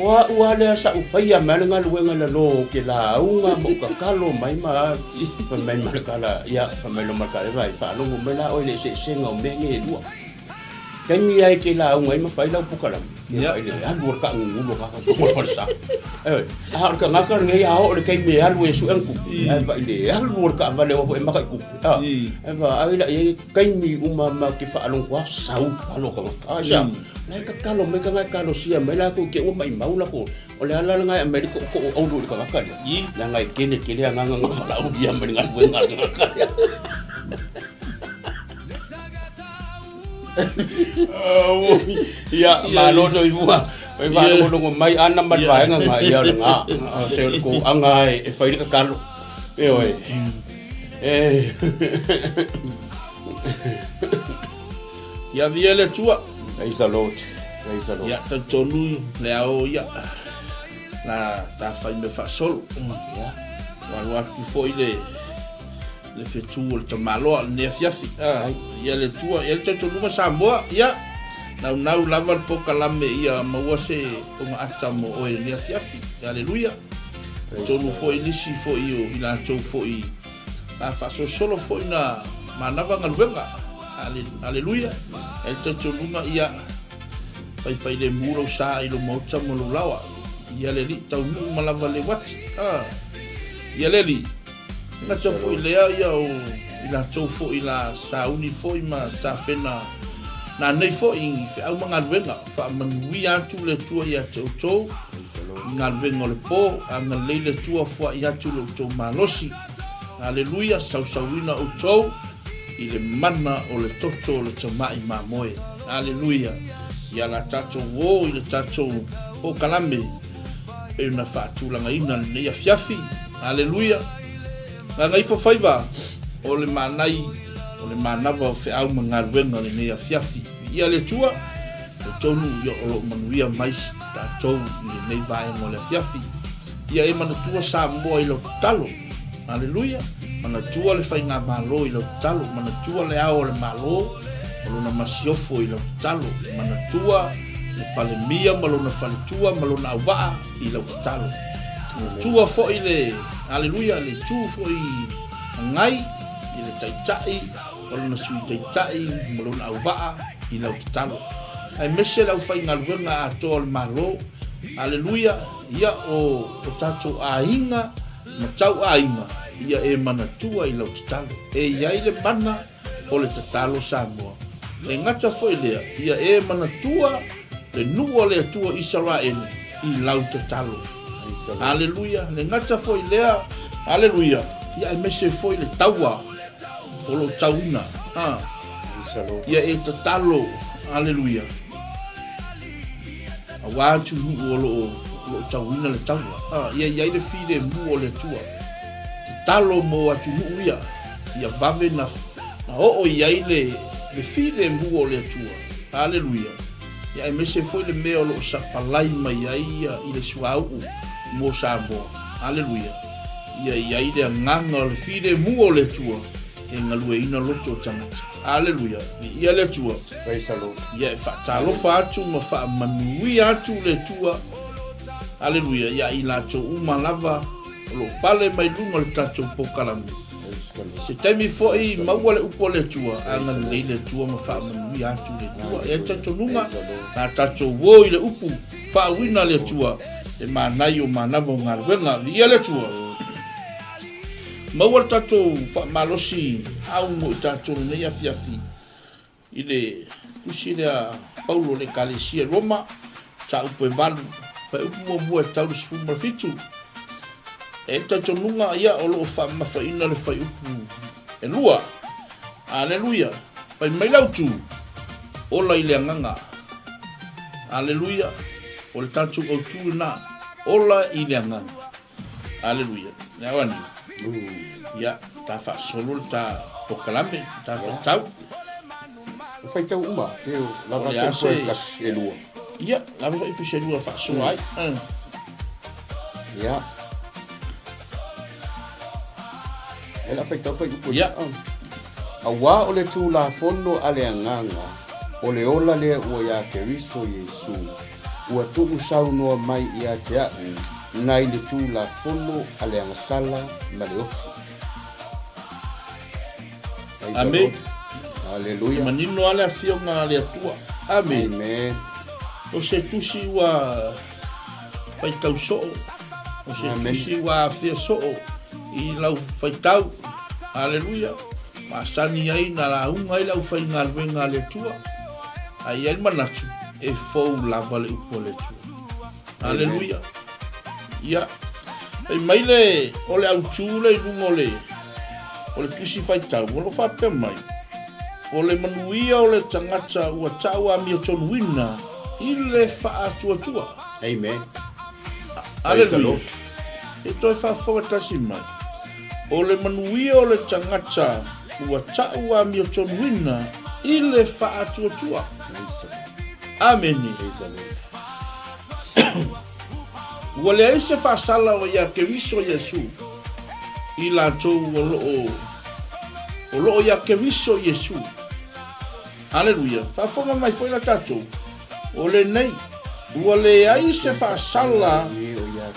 [SPEAKER 2] o a'u a lea sa ou faia mai le galuega i lalo ou te lauga ma ou tatalo mai ma fai mai ma le tala, ia, fai mai loa ma le tala, vaai, faalogo mai la oe i le eseesega o mea nei e lua. Taimi lava e te lauga ai ma fai lau polokalame, ia vaai le alu o le taagugulu o tagata i totonu o le falesa. Ioe, a o le tagata lenei a oo i le taimi e alu ai e sue ana tupe, ae vaai le alu o le taavale aua foi e maka i tupe. Ae vaai la i ai taimi uma ma te faalogo lava sau tatalo tagata. A aisea? La e tatalo mai tagata e talosia mai latou te ua maimau latou. O le ala lena e aumai ai le tootoo auro i le tagata lea, leaga e tele tele agaga na valaaulia mai le galuega a le tagata lea. Ia, malo soifua. Oi faalogologo mai ana ma le vaega na ia o lena. O se o le toaga e fai le tatalo. Ioe. E.
[SPEAKER 1] Ia via le Atua.
[SPEAKER 2] Praise the Lord. Praise the Lord.
[SPEAKER 1] Ia talitonu le ao ia la ta fai mea faasolo.
[SPEAKER 2] Ia.
[SPEAKER 1] Ua alu atu foi le le fetu o le tamaloa lenei afiafi. Ah, ia le Atua, ia le talitonuga Samoa, ia naunau lava le polokalame ia maua se ogaata mo oe lenei afiafi. Aleluia. Talitonu foi nisi foi o i latou foi na faasolosolo foi na manava galuega. Aleluia. E le talitonuga ia faifailemu lou sa i lou maota ma lou laoa. Ia le alii taunuu ma lava le uati. Ah, ia le alii. Gata foi lea ia o i latou foi la sauni foi ma tapena nanei foi i feau ma galuega. Faamanuia atu le Atua ia te outou i galuega o le po. Agalelei le Atua fua'i atu lo outou malosi. Aleluia, sausauina outou i le mana o le toto o le tamai mamoe. Aleluia. Ia la tatou o i le tatou polokalame pei ona faatulagaina lenei afiafi. Aleluia! Gagaifo faiva o le manai o le manava o feau ma galuega lenei afiafi. Viia le Atua, talitonu ia o lo o manuia mai tatou i lenei vaega o le afiafi. Ia e manatua Samoa i lau tatalo. Aleluia! Manatua le Faigamalo i lau tatalo. Manatua le Ao o le Malo ma lona masiofo i lau tatalo. Manatua le Palemia ma lona faletua ma lona auvaa i lau tatalo. Manatua foi le, aleluia, le itu foi agai i le Taitai ma lona Sui Taitai ma lona auvaa i lau tatalo. Aemaise le aufaigaluega atoa o le Malo, aleluia, ia o o tatou aiga ma tau aiga, ia e manatua i lau tatalo. E i ai le mana o le tatalo Samoa. E gata foi lea, ia e manatua le nuu o le Atua Isaraelu. i lau tatalo. Aleluia. Le gata foi lea, aleluia, ia aemaise foi le taua o lo o tauina. Ha. Ia e tatalo, aleluia, aua atunuu o lo o tauina le taua. Ha. Ia i ai le filemu o le Atua. Tatalo mo atunuu ia, ia vave na, na oo i ai le, le filemu o le Atua. Aleluia. Ia aemaise foi le mea o lo o sapalai mai ai ia i le suauu mo Samoa. Aleluia. Ia i ai le agaga o le filemu o le Atua e galueina loto o tagata. Aleluia. Viia le Atua.
[SPEAKER 2] Praise the Lord.
[SPEAKER 1] Ia e faatalofa atu ma faamanuia atu le Atua. Aleluia. Ia i latou uma lava o lo o pale mai luga o le tatou polokalame. Se taimi foi maua le upu a le Atua, agalelei le Atua ma faamanuia atu le Atua. E ai talitonuga, na tatou o i le upu faauina le Atua, e manai o manava o galuega. Viia le Atua. Maua le tatou faamalosi au mo i tatou lenei afiafi i le tusi lea Paulo le Ekalesia i Roma, mataupu e 8, fuaiupu muamua e tau le 17. E talitonuga ia o lo o faamamafaina le fuaiupu e 2. Aleluia! Fai mai le autu, ola i le agaga. Aleluia! O le tatou autu lena, ola i le agaga. Aleluia. Le au ani. Ia, ta faasolo le ta pokalame, ta faitau.
[SPEAKER 2] O faitau uma, e o lava
[SPEAKER 1] le
[SPEAKER 2] foi foi kasi e lua.
[SPEAKER 1] Ia, lava foi pise lua faasoa ai.
[SPEAKER 2] Ia. E la faitau fai upu.
[SPEAKER 1] Ia.
[SPEAKER 2] Auā o le Tulafono a le Agaga, o le ola lea ua iā Keriso Iesu, ua tuusaunoa mai ia te a'u nai le Tulafono a le agasala ma le oti. Praise the
[SPEAKER 1] Amen.
[SPEAKER 2] Lord. Hallelujah.
[SPEAKER 1] E manino lava le Afioga a le Atua. Amen.
[SPEAKER 2] Amen.
[SPEAKER 1] O se tusi ua faitau soo, o se
[SPEAKER 2] Amen.
[SPEAKER 1] tusi ua afea soo i lau faitau. Aleluia. Masani ai na lauga ai le aufaigaluega a le Atua. A i ai le manatu, e fou lava le upu a le Atua. Aleluia. Ia, fai mai le, o le autū le i luga o le, o le tusi faitau, o lo o faapea mai, o le manuia o le tagata ua tau amiotonuina i le faatuatua.
[SPEAKER 2] Amen. Praise the
[SPEAKER 1] Aleluia.
[SPEAKER 2] Lord.
[SPEAKER 1] E toe faafofoga tasi mai. O le manuia o le tagata ua tau amiotonuina i le faatuatua.
[SPEAKER 2] Praise the Lord.
[SPEAKER 1] Amene.
[SPEAKER 2] Praise the Lord.
[SPEAKER 1] Ua leai se faasala o iā Keriso Iesu i latou o lo o o lo o iā Keriso Iesu. Aleluia. Faafofoga mai foi la tatou, o lenei, ua leai se faasala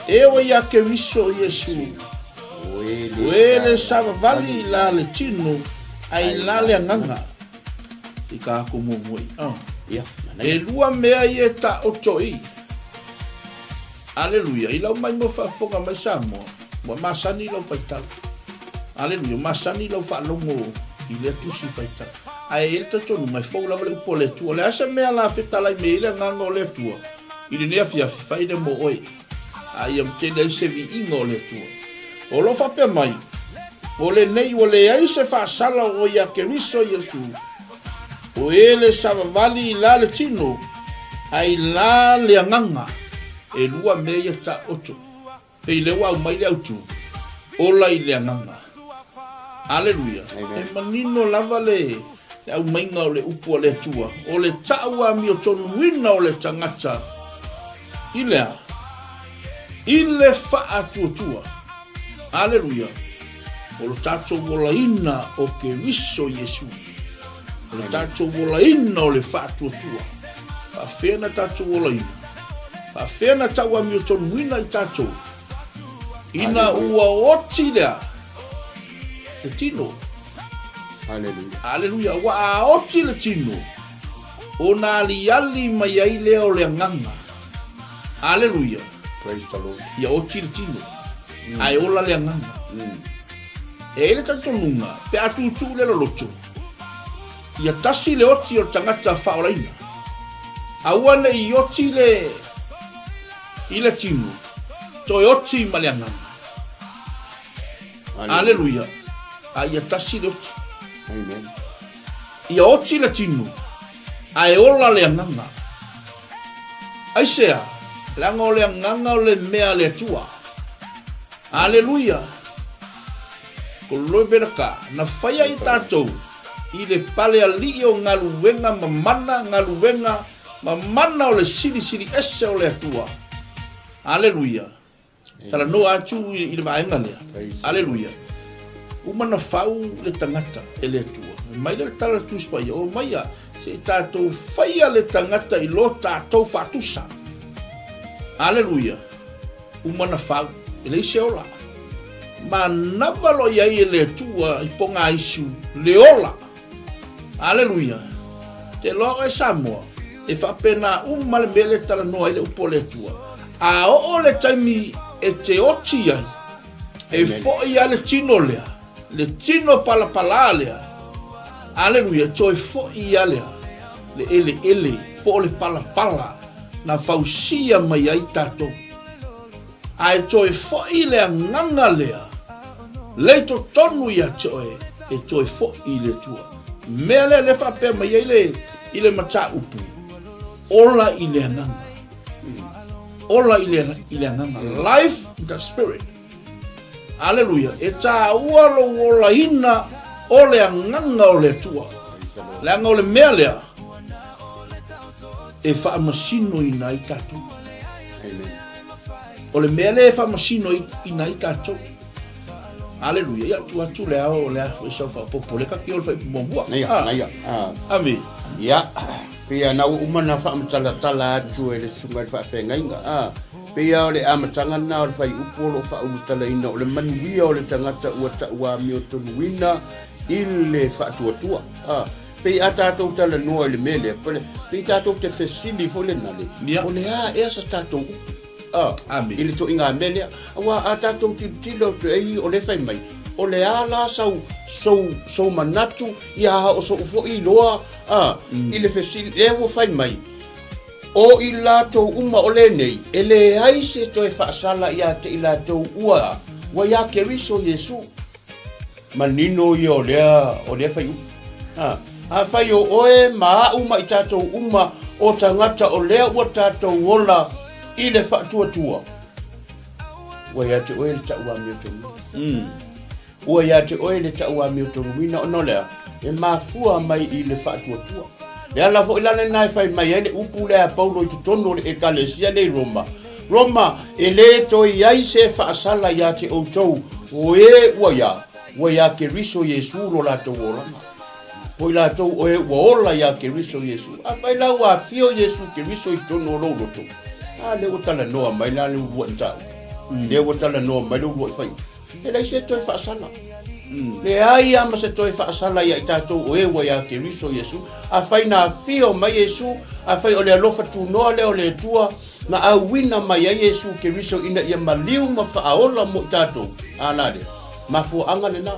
[SPEAKER 1] e o iā Keriso Iesu,
[SPEAKER 2] O e
[SPEAKER 1] o e le savavali i la le tino, a i la le agaga. I ka ako muamua i. Oh.
[SPEAKER 2] Ia, manaia.
[SPEAKER 1] E lua mea ia e taoto i. Aleluia. I lau mai mo faafofoga mai Samoa, ua masani lau faitau. Aleluia. Masani lau faalogo i lea tusi faitau. Ae e i ai le talitonuga e fou lava le upu a le Atua. O le a se mea la fetalai me i le agaga o le Atua i lenei afiafi, fai lea mo oe. A ia tele ai se viiga o le Atua. O lo o faapea mai, o lenei ua leai se faasala o ia Keriso Iesu, o e le savavali i la le tino, a i la le agaga. E lua mea ia taoto. Pei lea ua aumai le autu, ola i le agaga. Aleluia.
[SPEAKER 2] Amen.
[SPEAKER 1] E manino lava le, le aumaiga o le upu a le Atua, o le tau amiotonuina o le tagata i le a? I le faatuatua. Aleluia. O lo tatou olaina o Keriso Iesu. O le tatou olaina o le faatuatua. Faafea na tatou olaina? Faafea na tau amiotonuina i tatou? Ina ua oti lea le tino.
[SPEAKER 2] Hallelujah.
[SPEAKER 1] Aleluia. Ua a oti le tino, ona aliali mai ai lea o le agaga. Aleluia.
[SPEAKER 2] Praise the Lord.
[SPEAKER 1] Ia oti le tino, ae ola le agaga. E i ai le talitonuga, pe a tuutuu le loloto, ia tasi le oti o le tagata faaolaina. Aua ne i oti le... i le tino, toe oti ma le agaga. Aleluia. A ia tasi le oti.
[SPEAKER 2] Amen.
[SPEAKER 1] Ia oti le tino, ae ola le agaga. Aisea? Leaga o le agaga o le mea a le Atua. Aleluia. Ko na faia i tatou i le pale alii o galuega ma mana, galuega ma mana o le silisili ese o le Atua. Aleluia. Talanoa atu i le vaega lea. Aleluia. Uma na fau le tagata e le Atua. Mai le tala le Tusi Paia, o maia, se i tatou faia le tagata i lo tatou faatusa. Aleluia. Uma na fau, e leai se ola. Manava loa i ai e le Atua i pogaisu le ola. Aleluia. Te loa oe Samoa, e faapena uma le mea lea e talanoa ai le upu a le Atua. A oo le taimi e te oti ai, e foi lava le tino lea, le tino palapalā lea, aleluia, e toe foi lava lea, le eleele po o le palapala na fausia mai ai tatou. Ae toe foi le agaga lea, lei totonu ia te oe, e toe foi i le Atua. Mea lea lea faapea mai ai le, i le mataupu, ola i le agaga. Ola i le, i le agaga. Life in the spirit. Aleluia. E tāua lou olaina o le agaga o le Atua. Leaga o le mea lea, e faamasinoina ai tatou.
[SPEAKER 2] Amen.
[SPEAKER 1] O le mea lea e faamasinoina ai tatou. Aleluia. Ia tu atu le ao o le a foi sau faapopo le kaki o le faipu muamua.
[SPEAKER 2] Ia,
[SPEAKER 1] Ah,
[SPEAKER 2] ia. Ah.
[SPEAKER 1] Ame.
[SPEAKER 2] Ia, pei lava na ua uma ona faamatalatala atu e le susuga i le faafeagaiga. Ah, pei lava o le amataga lena o le fuaiupu o lo o faaulutalaina o le manuia o le tagata ua tauamiotonuina i le faatuatua. Ah, Pei a tatou talanoa i le mea lea, pei tatou te fesili foi lena le, o le a ea sa tatou upu a, i le toiga mea lea. Aua a tatou tilotilo atu ai o lea fai mai, o le a la sau, sou, sou manatu, ia o so'u foi iloa a, i le fesili, lea ua fai mai, o i latou uma o lenei, e leai se toe faasala ia te i latou ua, ua iā Keriso Iesu. Manino ia o lea, o lea fuaiupu. Ha. Afai o oe ma a'u ma i tatou uma o tagata o lea ua tatou ola i le faatuatua, ua ia te oe le tauamiotonuina. Ua ia te oe le tauamiotonuina ona o le a? E mafua mai i le faatuatua. Le ala foi la lena e fai mai ai le upu lea a Paulo i totonu o le Ekalesia lea i Roma, Roma, e lē toe i ai se faasala iā te outou, o ē ua iā, ua iā Keriso Iesu lo latou olaga. O i latou o ē ua ola iā Keriso Iesu. Afai la ua afio Iesu Keriso i totonu o lou loto, a lea ua talanoa mai la le ulua'i mataupu. Lea ua talanoa mai le ulua'i fuaiupu. E leai se toe faasala. Leai lava ma se toe faasala ia i tatou o e ua ia Keriso Iesu. Afai na afio mai Iesu, afai o le alofa tunoa lea o le Atua na auina mai ai Iesu Keriso ina ia maliu ma faaola mo i tatou, a la lea? Mafuaaga lena.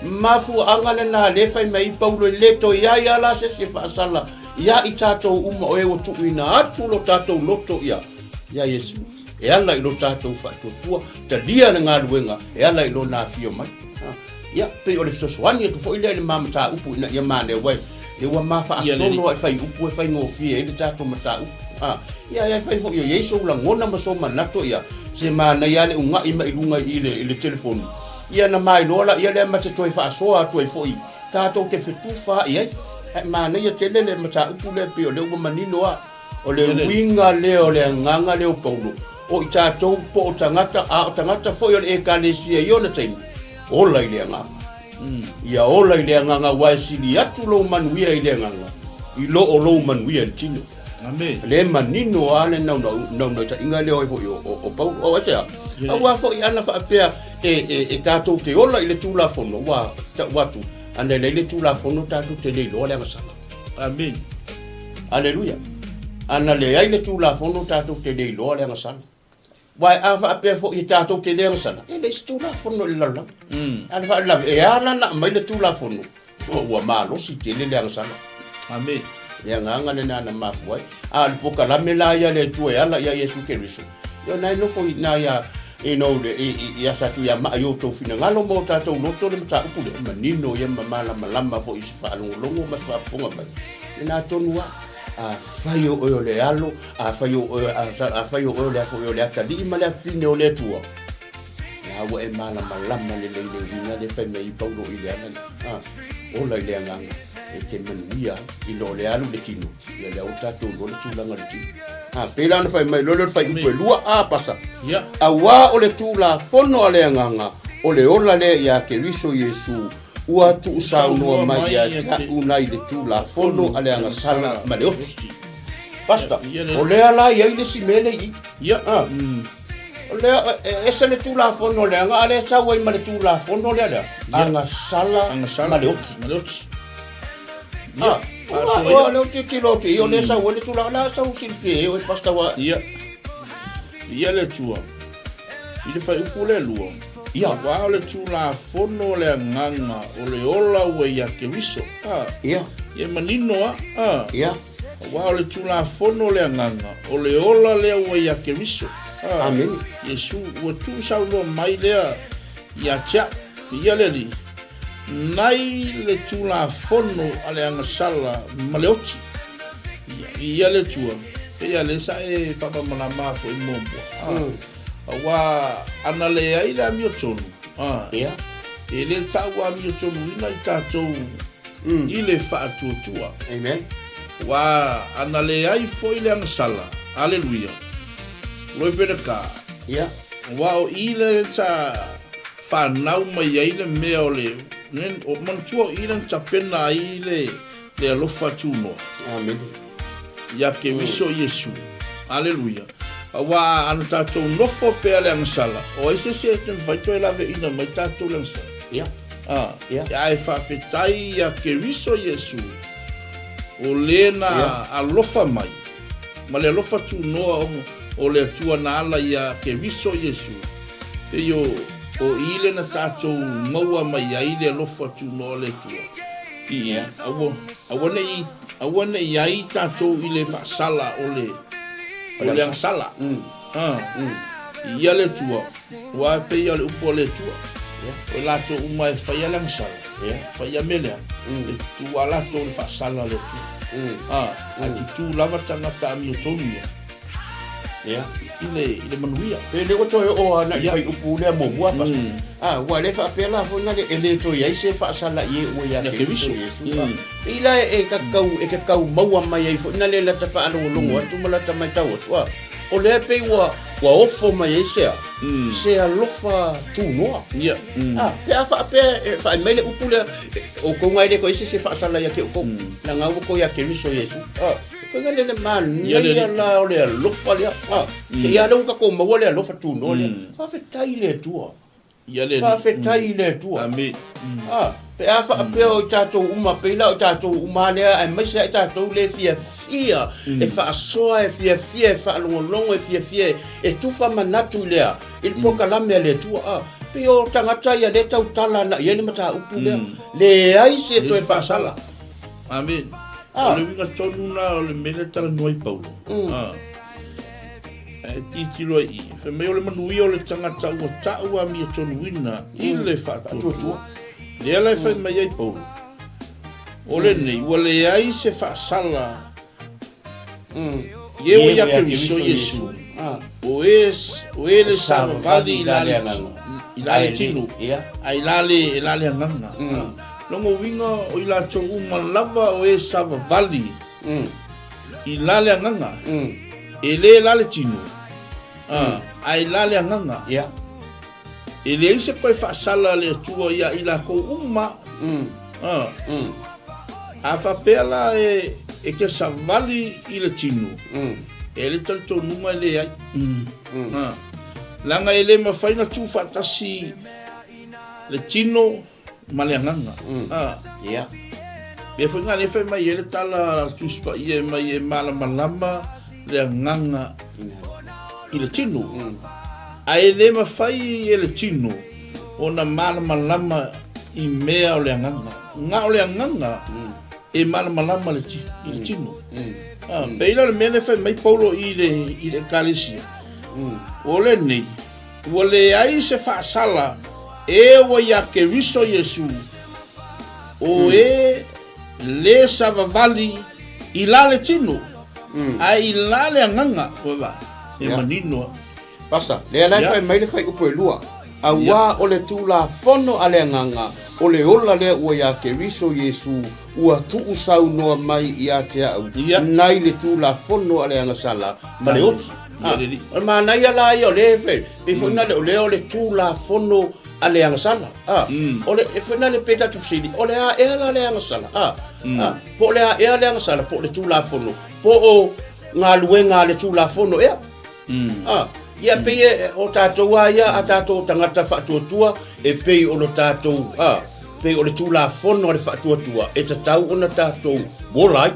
[SPEAKER 2] Mafuaaga lena lea e fai mai ai Paulo e le toe i ai lava la se isi e faasala ia i tatou uma o e ua tuuina atu lo tatou loto ia ia Iesu. E ala i lo tatou faatuatua, talia le galuega e ala i lona afio mai. Ia, pei o le fesoasoani atu foi lea i le ma mataupu ina ia maneo ai. Lea ua ma faasolo ai fuaiupu e faigofie ai le tatou mataupu. Ia, e fai foi o i ai sou lagona ma sou manatu ia, se manaia lava le uga'i mai luga i le, i le telefoni. Ia na mailoa laia lea ma te toe faasoa atu ai foi tatou te fetufaai ai. Ae manaia tele le mataupu lea pei o lea ua manino lava. O le uiga lea o le agaga lea o Paulo, o i tatou po o tagata, a o tagata foi o le Ekalesia i ona taimi, ola i le agaga. Ia ola i le agaga aua e sili atu lou manuia i le agaga i lo o lou manuia i le tino.
[SPEAKER 1] Amen.
[SPEAKER 2] Le manino lava le naunautaiga lea foi o Paulo. O aisea? Aua foi ana faapea e tatou te ola i le Tulafono, ua tau atu, ana e leai le Tulafono tatou te le iloa le agasala.
[SPEAKER 1] Amen.
[SPEAKER 2] Aleluia. Ana leai le Tulafono tatou te le iloa le agasala. Uae a faapea foi e tatou te le agasala, e leai se Tulafono i le lalolagi. A le faalavelave, e ala ona aumai le Tulafono, ua malosi tele le agasala.
[SPEAKER 1] Amen.
[SPEAKER 2] Le agaga lena na mafua ai. A o le polokalame la ia a le Atua e ala ia Iesu Keriso, ia o na e nofo i ina ia, you know, le, i, i, i asa atu ia maa i o outou finagalo ma o tatou loto le mataupu lea, manino ia ma malamalama foi i se faalogologo ma se faafofoga mai. Lena tonu lava. Afai o oe o le alo, afai o oe, afai o oe o le a foi o le atalii ma le afafine o le Atua, la ua e malamalama lelei i le uiga lea e fai mai ai Paulo i le ala lea. A, ola i le agaga e te manuia ai, i lo le alu i le tino, ia lea ua tatou iloa le tulaga o le tino. A, pei la ona fai mai loa lea o le fuaiupu e lua, a, pasa.
[SPEAKER 1] Ia.
[SPEAKER 2] Auā o le Tulafono a le Agaga, o le ola lea iā Keriso Iesu, ua tuusaunoa mai ia te a'u nai le Tulafono a le agasala ma le oti. Pastor, o lea la e i ai le isi mea lea i i.
[SPEAKER 1] Ia.
[SPEAKER 2] A. O lea, e ese le Tulafono lea, a lea e sau ai ma le Tulafono lea lea, agasala
[SPEAKER 1] Agasala
[SPEAKER 2] ma le oti.
[SPEAKER 1] Ma le oti.
[SPEAKER 2] Ah,
[SPEAKER 1] Ia,
[SPEAKER 2] ua, lea ou te tilotilo atu i i, o lea e sau ai le tulaga, la sau silafia e oe, Pastor, ua...
[SPEAKER 1] Ia. Ia le Atua. I le fuaiupu lea lua.
[SPEAKER 2] Ia.
[SPEAKER 1] Aua o le Tulafono o le agaga o le ola ua ia Keriso. Ah.
[SPEAKER 2] Ia.
[SPEAKER 1] Ia manino lava. Ah.
[SPEAKER 2] Ia.
[SPEAKER 1] Aua o le Tulafono o le agaga o le ola lea ua ia Keriso. Ah.
[SPEAKER 2] Amene.
[SPEAKER 1] Iesu ua tuusaunoa mai lea ia te a'u. Ia le Alii. Nai le Tulafono a le agasala ma le oti. Ia, ia le Atua, pei a lea sa e faamalamalama foi muamua. Ah, Aua ana leai le amiotonu, ah,
[SPEAKER 2] Ia.
[SPEAKER 1] e le ta'u amiotonuina i tatou i le faatuatua.
[SPEAKER 2] Amen.
[SPEAKER 1] Aua ana leai foi le agasala, aleluia, Glory be to God.
[SPEAKER 2] Ia.
[SPEAKER 1] Aua o i le sa fanau mai ai le mea o le, o manatua o i le na tapena ai le, le alofa tunoa.
[SPEAKER 2] Amene.
[SPEAKER 1] Ia Keriso Iesu. Aleluia. Aua ana tatou nofo pea le agasala, o ai se isi e te mafai toe laveina mai tatou le agasala?
[SPEAKER 2] Ia.
[SPEAKER 1] Ah,
[SPEAKER 2] Ia.
[SPEAKER 1] Ae faafetai ia Keriso Iesu, o le na
[SPEAKER 2] Ia.
[SPEAKER 1] alofa mai, ma le alofa tunoa o, o le Atua na ala ia Keriso Iesu, Pei o, o i le na tatou maua mai ai le alofa tunoa o le Atua. I, aua, aua ne i, aua ne i ai tatou i le faasala o le, o le agasala. Ah. I ia le Atua, ua e pei o le upu a le Atua. O i latou uma e faia le agasala, faia mea lea, e tutū lava latou i le faasala a le Atua. Ah, ae tutū lava tagata amiotonu ia.
[SPEAKER 2] Ia.
[SPEAKER 1] I le, i le manuia.
[SPEAKER 2] Pe le ua toe oo ana i
[SPEAKER 1] Ia.
[SPEAKER 2] fuaiupu lea muamua pastor. Ah, ua le faapea la foi nale e le toe ai se faasala i e ua ia
[SPEAKER 1] Ia
[SPEAKER 2] Keriso
[SPEAKER 1] Keriso.
[SPEAKER 2] Iesu. Ah. Pei la e ka kau e ka kau maua mai ai foi nale lata faalogologo atu ma lata matau atu. Ah, o lea pei ua ua ofo mai ai se a se alofa tunoa.
[SPEAKER 1] Ia.
[SPEAKER 2] Ah, pe a faapea e faai mai le upu lea e, o kou ngai le ko ese se faasala ia te outou. Leaga ua kou ia Keriso Iesu. Ah, Koe le le manaia la o le alofa lea. Ah, te ia le ua tatou maua le alofa tunoa lea. Faafetai i le Atua.
[SPEAKER 1] Ia le
[SPEAKER 2] Faafetai i le Atua.
[SPEAKER 1] Ame.
[SPEAKER 2] Ah, pe a faapea o i tatou uma, pei la o i tatou uma lea, aemaise ai tatou le fiafia e faasoa, e fiafia e faalogologo, e fiafia e tufa manatu i lea, i le polokalame a le Atua. Ah, pei o tagata ia lea e tautala ana i ai le mataupu lea. Leai se toe faasala.
[SPEAKER 1] Amen. O le uiga tonu la o le mea lea e talanoa ai Paulo. Ah. E tilotilo ai i i. Fai mai o le manuia o le tagata ua ta'u amiotonu-ina i le faatuatua. Lea la e fai mai ai Paulo. O lenei, ua leai se faasala i e ua ia Keriso Iesu, o e, o e le savavali i la le, i la le tino, a i la le, e la le agaga. Lona uiga o i latou uma lava o e savavali i la le agaga, e le la le tino, a i la le agaga. E leai se toe faasala a le Atua ia i lakou uma. A faapea la e te savali i le tino, e le talitonuga e leai. Leaga e le mafai ona tu faatasi le tino ma le agaga. Mea foi na lea fai mai ai le tala a le Tusi Paia e mai e malamalama le agaga i le tino. Ae le mafai e le tino ona malamalama i mea o le agaga. Na o le agaga. E malamalama le ti, i le tino. Ah, pei la o le mea lea e fai mai Paulo i le, i le ekalesia. O lenei, ua leai se faasala e ua iā Keriso Iesu, o e lē savavali i la le tino, ae i la le agaga, ua vaai, e manino lava.
[SPEAKER 2] Pasa, lea la e fai mai le fuaiupu e 2, Auā o le Tulafono a le Agaga, o le ola lea ua iā Keriso Iesu, ua tuusaunoa mai ia te au, nai le Tulafono a le agasala ma le oti. O le manaia la ia o lea e fai, pei foi na le o lea o le Tulafono a le agasala. O le, e foi na le pei tatou fesili, o le a ea la le agasala? Po o le a ea le agasala, po o le Tulafono, po o galuega a le Tulafono ea? Ah, ia pei e, o tatou a ia a tatou tagata faatuatua e pei o lo tatou a pei o le tulafono a le faatuatua e tatau ona tatou ola ai.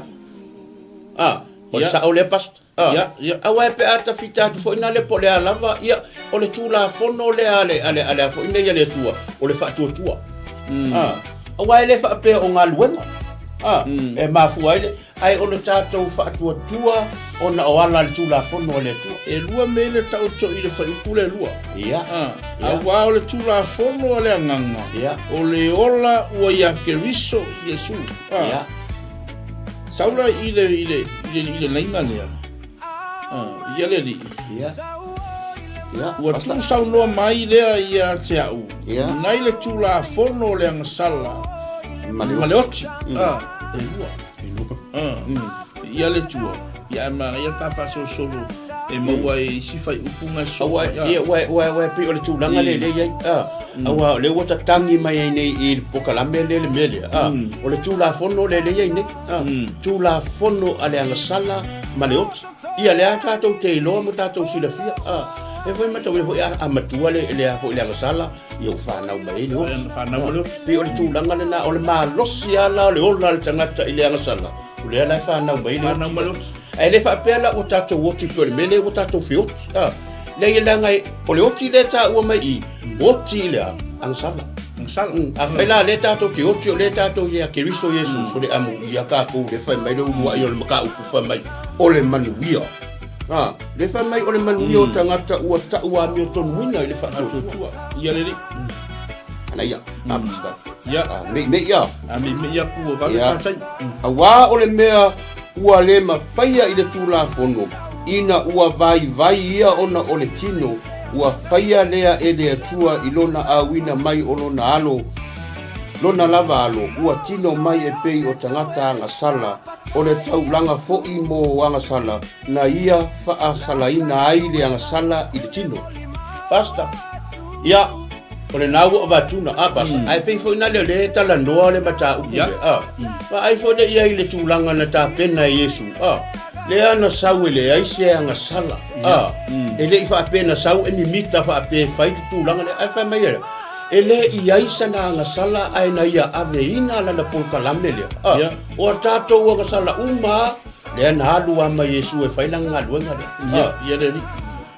[SPEAKER 2] Ah, o le sao lea pastor. Ah, aua e pe a tafita atu foi na le po o le a lava ia o le tulafono lea a le a le a le a foi nei a le Atua o le faatuatua. Ah, aua e le faapea o galuega. Ah, e mafua ai le Ae o le tatou faatuatua ona o ala le Tulafono a le Atua.
[SPEAKER 1] E lua mea le taoto i le fuaiupu lea e lua.
[SPEAKER 2] Ia.
[SPEAKER 1] Ia. Auā o le Tulafono a le Agaga.
[SPEAKER 2] Ia.
[SPEAKER 1] O le ola ua iā Keriso Iesu.
[SPEAKER 2] Ia.
[SPEAKER 1] Sau la i le, i le, i le, i le laina lea. Ia le alii.
[SPEAKER 2] Ia. Ia.
[SPEAKER 1] Ua tuusaunoa mai lea ia te au.
[SPEAKER 2] Ia.
[SPEAKER 1] Nai le Tulafono o le agasala.
[SPEAKER 2] Ma le
[SPEAKER 1] oti. E lua. Ia le tua. Ia ma ia ta faasolosolo e maua ai isi fuaiupu ga
[SPEAKER 2] so. Aua ia ua ua ua pei o le tulaga le le iai. Aua o lea ua tatagi mai ai nei i le polokalame lea le mea lea. O le Tulafono le le iai nei. Tulafono a le agasala ma le oti. Ia lea tatou te iloa ma tatou silafia. E foi matauina foi a matua le le a foi le agasala ia ua fanau mai ai le oti.
[SPEAKER 1] Fanau mai le oti.
[SPEAKER 2] Pei o le tulaga lena, o le malosi lava la o le ola o le tagata i le agasala, o lea la e fanau mai ai le oti.
[SPEAKER 1] Fanau mai le oti.
[SPEAKER 2] Ae le faapea la ua tatou oti pei o le mea lea ua tatou feoti. A, leai leaga o le oti lea e taua mai i, oti i le a? Agasala.
[SPEAKER 1] Agasala.
[SPEAKER 2] Afai la lea tatou te oti o lea tatou ia Keriso Iesu, o le amuia tatou lea fai mai le uluai o le mataupu fai mai o le manuia. A, lea fai mai o le manuia o tagata ua tau amiotonuina i le faatuatua.
[SPEAKER 1] Ia lelei.
[SPEAKER 2] Ana ia, a pasta.
[SPEAKER 1] Ia.
[SPEAKER 2] A, mei mei ia.
[SPEAKER 1] A mei mei aku ua vave tātai.
[SPEAKER 2] Auā o le mea ua le mafaia i le Tulafono, ina ua vaivai ia ona o le tino, ua faia lea e le Atua i lona auina mai o lona alo, lona lava alo, ua tino mai e pei o tagata agasala, o le taulaga foi mo agasala, na ia faasalaina ai le agasala i le tino. Pastor, Ia, o lena ua avatuna, a Pastor, ae pei foi na lea o lea e talanoa le mataupu lea, a. Vaai foi lea i ai i le tulaga na tapena e Iesu, a, lea na sau e leai se agasala, a, e le i faapea na sau e mimita faapea e fai le tulaga lea, ae fai mai e, e le i ai sana agasala ae na ia aveina lana polokalame lea, a, o a tatou agasala uma lava, lea na alu lava ma Iesu e fai lana galuega lea.
[SPEAKER 1] Ia, ia le alii.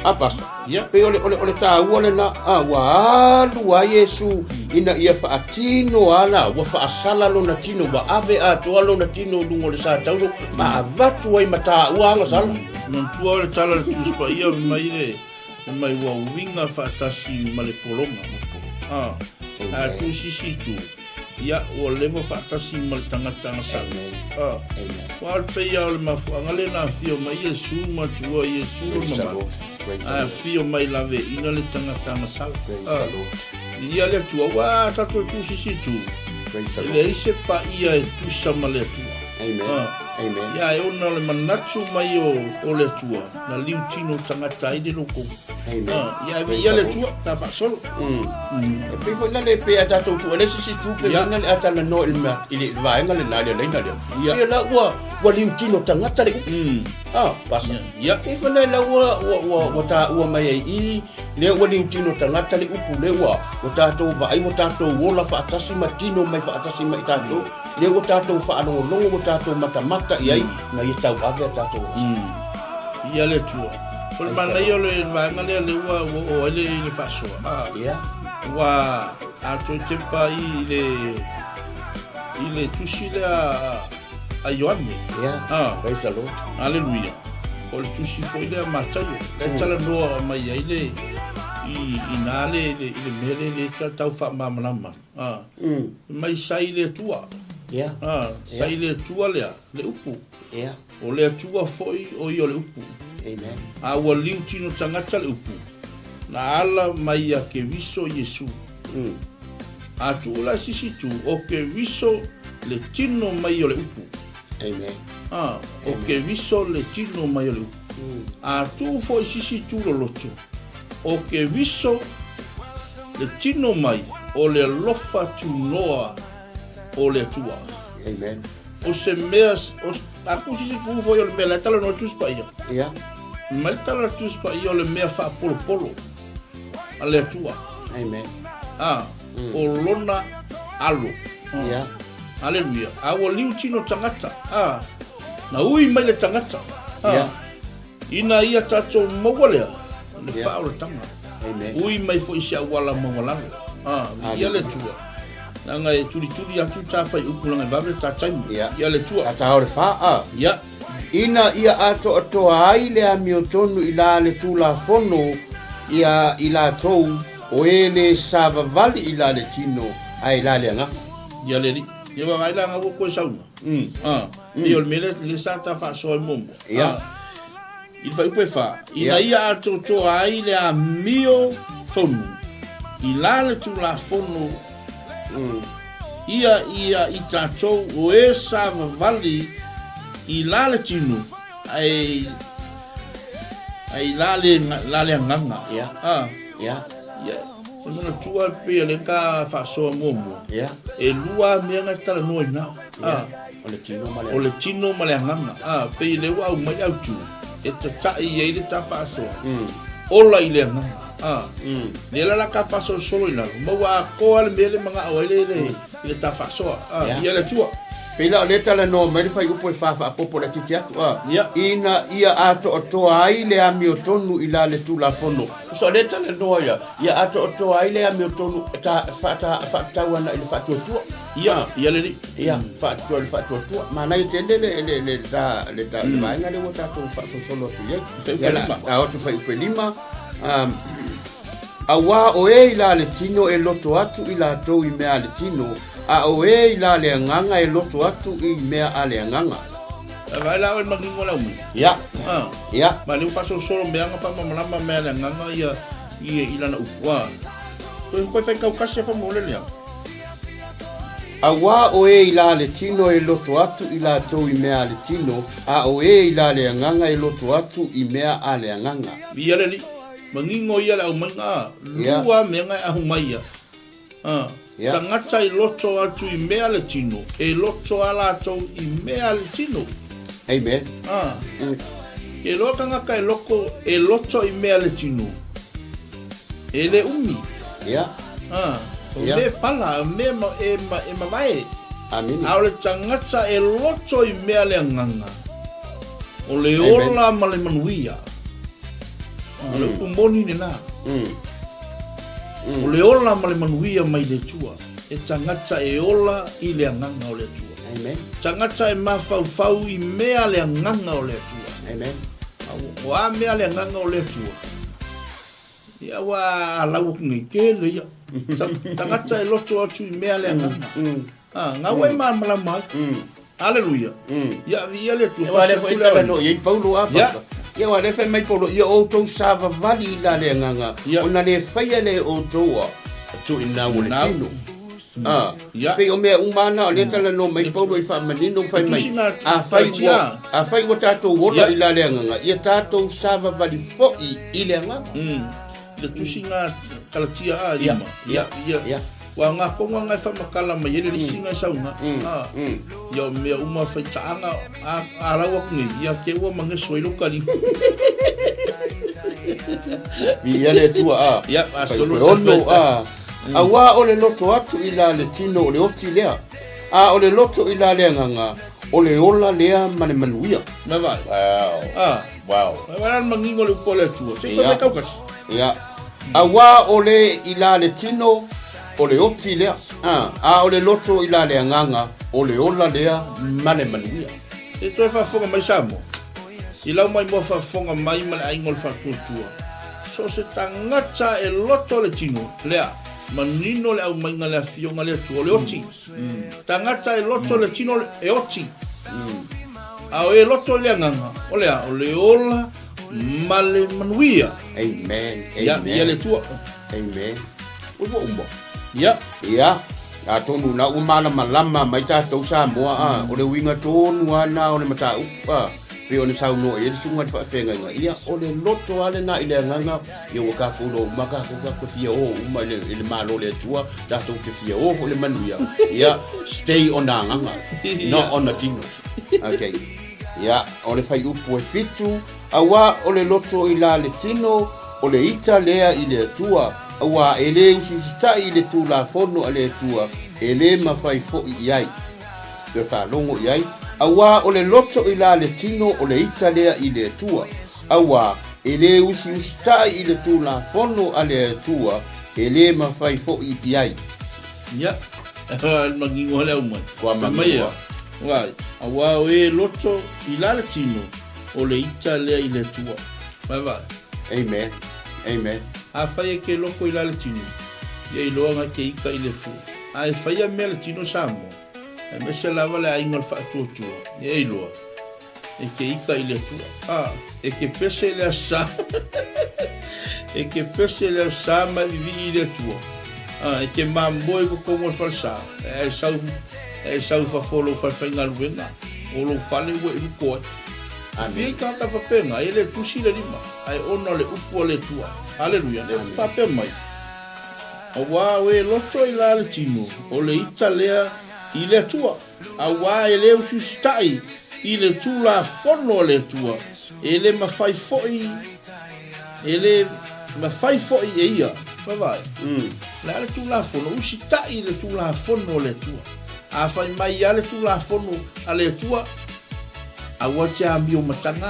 [SPEAKER 2] A pastor.
[SPEAKER 1] Ia.
[SPEAKER 2] Pei o le, o le, o le taua lena, a, ua alu a Iesu ina ia faatino ala, ua faasala lona tino, ua ave atoa lona tino i luga o le satauro, ma avatu ai ma taua agasala.
[SPEAKER 1] Manatua o le tala a le Tusi Paia fai mai le, fai mai ua uiga faatasi ma le pologa. A, a tusi isi itu, Ia, ua leva faatasi ma le tagata agasala. Ah, ua o le paia o le mafuaaga lea na afio mai Iesu ma tuua Iesu lona mama. A afio mai laveina le tagata agasala. Ah, ia le Atua, ua tatou tu sisi tu. E leai se paia e tusa ma le Atua.
[SPEAKER 2] Amen.
[SPEAKER 1] Ah,
[SPEAKER 2] Amen.
[SPEAKER 1] Ia, e ona o le manatu mai o le Atua, na liutino tagata ai le loko.
[SPEAKER 2] Amen.
[SPEAKER 1] Ah, ia, ia le Atua, ta faasolo.
[SPEAKER 2] E pei foi la le pe a tatou tuu le sisi tu pe na le atalanoa i le mea i le vaega lena le laina lea. Ia la ua ua liutino tagata le upu. Ah, pasa.
[SPEAKER 1] Ia.
[SPEAKER 2] Pei foi la ua ua ua ua taua mai ai i lea ua liutino tagata le upu lea ua ua tatou vaai ua tatou ola faatasi ma tino mai faatasi ma i tatou lea ua tatou faalogologo ua tatou matamata i ai na ia tauave a tatou.
[SPEAKER 1] Ia le Atua. O le manaia o le vaega lea lea ua ua oo ai le le faasoa. Ah.
[SPEAKER 2] Ia.
[SPEAKER 1] Ua a toe tepa i le i le tusi lea. a Ioane.
[SPEAKER 2] Yeah.
[SPEAKER 1] Ah.
[SPEAKER 2] Praise the Lord.
[SPEAKER 1] Aleluia. O le tusi foi lea a Mataio. E talanoa mai ai le i i na le le i le mea le le ta tau faamalamalama. Ah. Mai sai le Atua.
[SPEAKER 2] Yeah.
[SPEAKER 1] Ah, sai le Atua lea, le upu.
[SPEAKER 2] Yeah.
[SPEAKER 1] O le Atua foi o ia o le upu.
[SPEAKER 2] Amen.
[SPEAKER 1] A ua liu tino tagata le upu. Na ala mai ia Keriso Iesu. A tuu la sisi tu, o Keriso le tino mai o le upu.
[SPEAKER 2] Amen.
[SPEAKER 1] A, o Keriso le tino mai o le upu. A tuu foi sisi tu loloto, o Keriso le tino mai o le alofa tunoa o le Atua.
[SPEAKER 2] Amen.
[SPEAKER 1] O se mea, o, a tuu sisi tu foi o le mea, la e talanoa le Tusi Paia.
[SPEAKER 2] Yeah.
[SPEAKER 1] Mai le tala Tusi Paia o le mea faapolopolo a le Atua.
[SPEAKER 2] Amen.
[SPEAKER 1] A, o lona alo.
[SPEAKER 2] Yeah.
[SPEAKER 1] Aleluia. A ua liu tino tagata. A, na ui mai le tagata. A,
[SPEAKER 2] Yeah.
[SPEAKER 1] Ina ia tatou maua lea, le
[SPEAKER 2] Yeah.
[SPEAKER 1] faaolataga.
[SPEAKER 2] Amen.
[SPEAKER 1] Ui mai foi i se auala maualalo. A, viia le Atua. Leaga e tulituli atu ta faaiupu leaga e vave le ta taimi.
[SPEAKER 2] Yeah.
[SPEAKER 1] Ia le Atua.
[SPEAKER 2] Ta taha o le fa a.
[SPEAKER 1] Ia.
[SPEAKER 2] Ina ia atoatoa ai le amiotonu i la le Tulafono ia i latou o e le savavali i la le tino ae i la le agaga.
[SPEAKER 1] Ia le Alii. Ia vaavaai la ua koe sauna. A, pei o le mea lea lea sa ta faasoa ai muamua.
[SPEAKER 2] Ia.
[SPEAKER 1] A, i le faaiupu e fa, ina
[SPEAKER 2] Ia.
[SPEAKER 1] ia atoatoa ai le amio tonu i la le Tulafono ia ia i tatou o e savavali i la le tino ae ae i la le la le agaga.
[SPEAKER 2] Ia.
[SPEAKER 1] A,
[SPEAKER 2] Ia.
[SPEAKER 1] ia, e manatua pei o lea ka faasoa muamua.
[SPEAKER 2] Ia.
[SPEAKER 1] E lua mea na e talanoa i ina.
[SPEAKER 2] Ia. O le tino ma le
[SPEAKER 1] O le tino ma le agaga. A, pei lea ua aumai autu e tataʻi ai le ta faasoa. Ola i le agaga. A, lea la la ka faasolosolo i lalo, ma ua atoa le mea le manao ai le, le, i le ta faasoa. A,
[SPEAKER 2] Ia.
[SPEAKER 1] ia le Atua.
[SPEAKER 2] Pei la o lea talanoa mai le faaiupu e fa faapopo laitiiti atu a.
[SPEAKER 1] Ia.
[SPEAKER 2] Ina ia atoatoa ai le amiotonu i la le Tulafono. So o lea talanoa ia, ia atoatoa ai le amiotonu e ta faata faatatau ana i le faatuatua.
[SPEAKER 1] Ia, ia le Alii.
[SPEAKER 2] Ia, faatuatua i le faatuatua. Manaia tele le le le ta le ta le vaega lea ua tatou faasolosolo atu i ai.
[SPEAKER 1] Faaiupu
[SPEAKER 2] Ia la,
[SPEAKER 1] lima.
[SPEAKER 2] a o atu faaiupu e lima. Um, Auā o e i la le tino e loto atu i latou i mea a le tino, a o e i la le agaga e loto atu i mea a le agaga.
[SPEAKER 1] E vaai la oe i le manino o le aumai.
[SPEAKER 2] Ia.
[SPEAKER 1] Ah.
[SPEAKER 2] Ia.
[SPEAKER 1] Ma lea ua faasolosolo meaga faamalamalama mea a le agaga ia i, i lana upu. Ah. Toe koe fai kaukasi a faamolemole lea.
[SPEAKER 2] Auā o e i la le tino e loto atu i latou i mea a le tino, a o e i la le agaga e loto atu i mea a le agaga.
[SPEAKER 1] Ia le alii. Manino ia le aumaiga,
[SPEAKER 2] Ia.
[SPEAKER 1] lua mea e aumai ia. Ah.
[SPEAKER 2] Ia.
[SPEAKER 1] Tagata i loto atu i mea le tino, e loto a latou i mea le tino.
[SPEAKER 2] Amen.
[SPEAKER 1] Ah. Ke loa tagata e loko, e loto i mea le tino, e le umi.
[SPEAKER 2] Ia.
[SPEAKER 1] Ah. O
[SPEAKER 2] Ia.
[SPEAKER 1] mea pala, o mea ma, e, ma, e mavae.
[SPEAKER 2] Amini.
[SPEAKER 1] A o le tagata e loto i mea le agaga, o le
[SPEAKER 2] Amen.
[SPEAKER 1] ola ma le manuia. O le upu moni lena. O le ola ma le manuia mai le Atua. E tagata e ola i le agaga o le Atua.
[SPEAKER 2] Amen.
[SPEAKER 1] Tagata e mafaufau i mea le agaga o le Atua.
[SPEAKER 2] Amen.
[SPEAKER 1] O a mea le agaga o le Atua? Ia ua alau atu nei tele ia. Tagata e loto atu i mea le agaga. Ah, ngau ai malamalama ai. Aleluia. Ia viia le Atua.
[SPEAKER 2] Aua lea foi talanoa i ai Paulo a
[SPEAKER 1] Ia.
[SPEAKER 2] papa. Ia aua lea fai mai Paulo, ia outou savavali i la le agaga,
[SPEAKER 1] Ia.
[SPEAKER 2] ona le faia lea e outou a tuuinau o le
[SPEAKER 1] Nau.
[SPEAKER 2] tino. Ah,
[SPEAKER 1] Ia.
[SPEAKER 2] pei o mea uma na o lea talanoa mai Paulo i faamanino fai mai.
[SPEAKER 1] Tusi na
[SPEAKER 2] Afai
[SPEAKER 1] tautia.
[SPEAKER 2] ua afai ua tatou ola
[SPEAKER 1] Ia.
[SPEAKER 2] i la le agaga, ia tatou savavali foi i le agaga.
[SPEAKER 1] Le tusiga Kalatia a lima.
[SPEAKER 2] Ia.
[SPEAKER 1] Ia.
[SPEAKER 2] Ia.
[SPEAKER 1] Ua ngā konga ngai whamakala mai ele lisi ngai saunga. Ah. Ia o mea uma whai taanga a, a rau aku nei. Ia ke ua mangeso i loka li.
[SPEAKER 2] Viia le Atua a.
[SPEAKER 1] Ia, a
[SPEAKER 2] Fai
[SPEAKER 1] solo
[SPEAKER 2] koe ono a. Auā o le loto atu i la le tino o le oti lea. A o le loto i la le agaga, o le ola lea ma le manuia.
[SPEAKER 1] Mai vai.
[SPEAKER 2] Wow.
[SPEAKER 1] Ah.
[SPEAKER 2] Wow.
[SPEAKER 1] Mai vai lan mangingo le upo le Atua. Se koe
[SPEAKER 2] Ia.
[SPEAKER 1] mai kaukasi.
[SPEAKER 2] Ia. Auā o le i la le tino o le oti lea. A, a o le loto i la le agaga, O le ola lea ma le manuia.
[SPEAKER 1] E toe faafofoga mai Samoa, i lau maimoa faafofoga mai ma le aiga o le faatuatua, so o se tagata e loto le tino, lea, manino le aumaiga le afioga le Atua, o le oti. Tagata e loto le tino e oti. A o e loto i le agaga, o le a? O le ola ma le manuia.
[SPEAKER 2] Amen.
[SPEAKER 1] Ia,
[SPEAKER 2] Amen.
[SPEAKER 1] ia le Atua.
[SPEAKER 2] Amen. Ua ua uma.
[SPEAKER 1] Ia.
[SPEAKER 2] Ia, atonu na ua malamalama mai tatou Samoa, a, o le uiga tonu lava lena o le mataupu, a, pei ona saunoa i ai le susuga i le faafeagaiga, ia, o le loto lava lena i le agaga, ia ua tatou iloa uma tatou, tatou te fia o uma i le, i le Malo o le Atua, tatou te fia o foi i le manuia, ia, stay on the agaga, not on the tino. Okay. Ia, o le fuaiupu e 7, Auā o le loto i la le tino, o le ita lea i le Atua, auā e lē usiusitaʻi i le Tulafono a le Atua, e lē mafai foʻi i ai. Toe faalogo i ai, auā o le loto i la le tino, o le ita lea i le Atua, auā e lē usiusitaʻi i le Tulafono a le Atua, e lē mafai foʻi i ai.
[SPEAKER 1] Ia, le manino le aumai.
[SPEAKER 2] Kua manino.
[SPEAKER 1] Vai, auā o e loto i la le tino, O le ita lea i le Atua. Vaevae.
[SPEAKER 2] Amen. Amen.
[SPEAKER 1] Afai e ke loko i la le tino, ia iloa nga ke ita i le Atua. A e faia mea le tino Samoa, aemaise lava le aiga o le faatuatua, ia iloa, e ke ita i le Atua. A, e ke pese le asa, e ke pese le asa ma e vivii i le Atua. A, e ke mamoe i totonu o le falesa, e sau, e sau i fafo o lou fale faigaluega, o lou fale ua e luko ai. Fia i tagata faapena, e le tusi le lima, ae ona o le upu a le Atua. Aleluia. Lea ua faapea mai, Auā o e loto i la le tino, o le ita lea i le Atua. Auā e le usiusitaʻi i le Tulafono a le Atua, e le mafai foi, e le mafai foi e ia. Vaavaai. O le a le Tulafono? Usitaʻi i le Tulafono a le Atua. A fai mai ia le Tulafono a le Atua, Aua te amio matagā,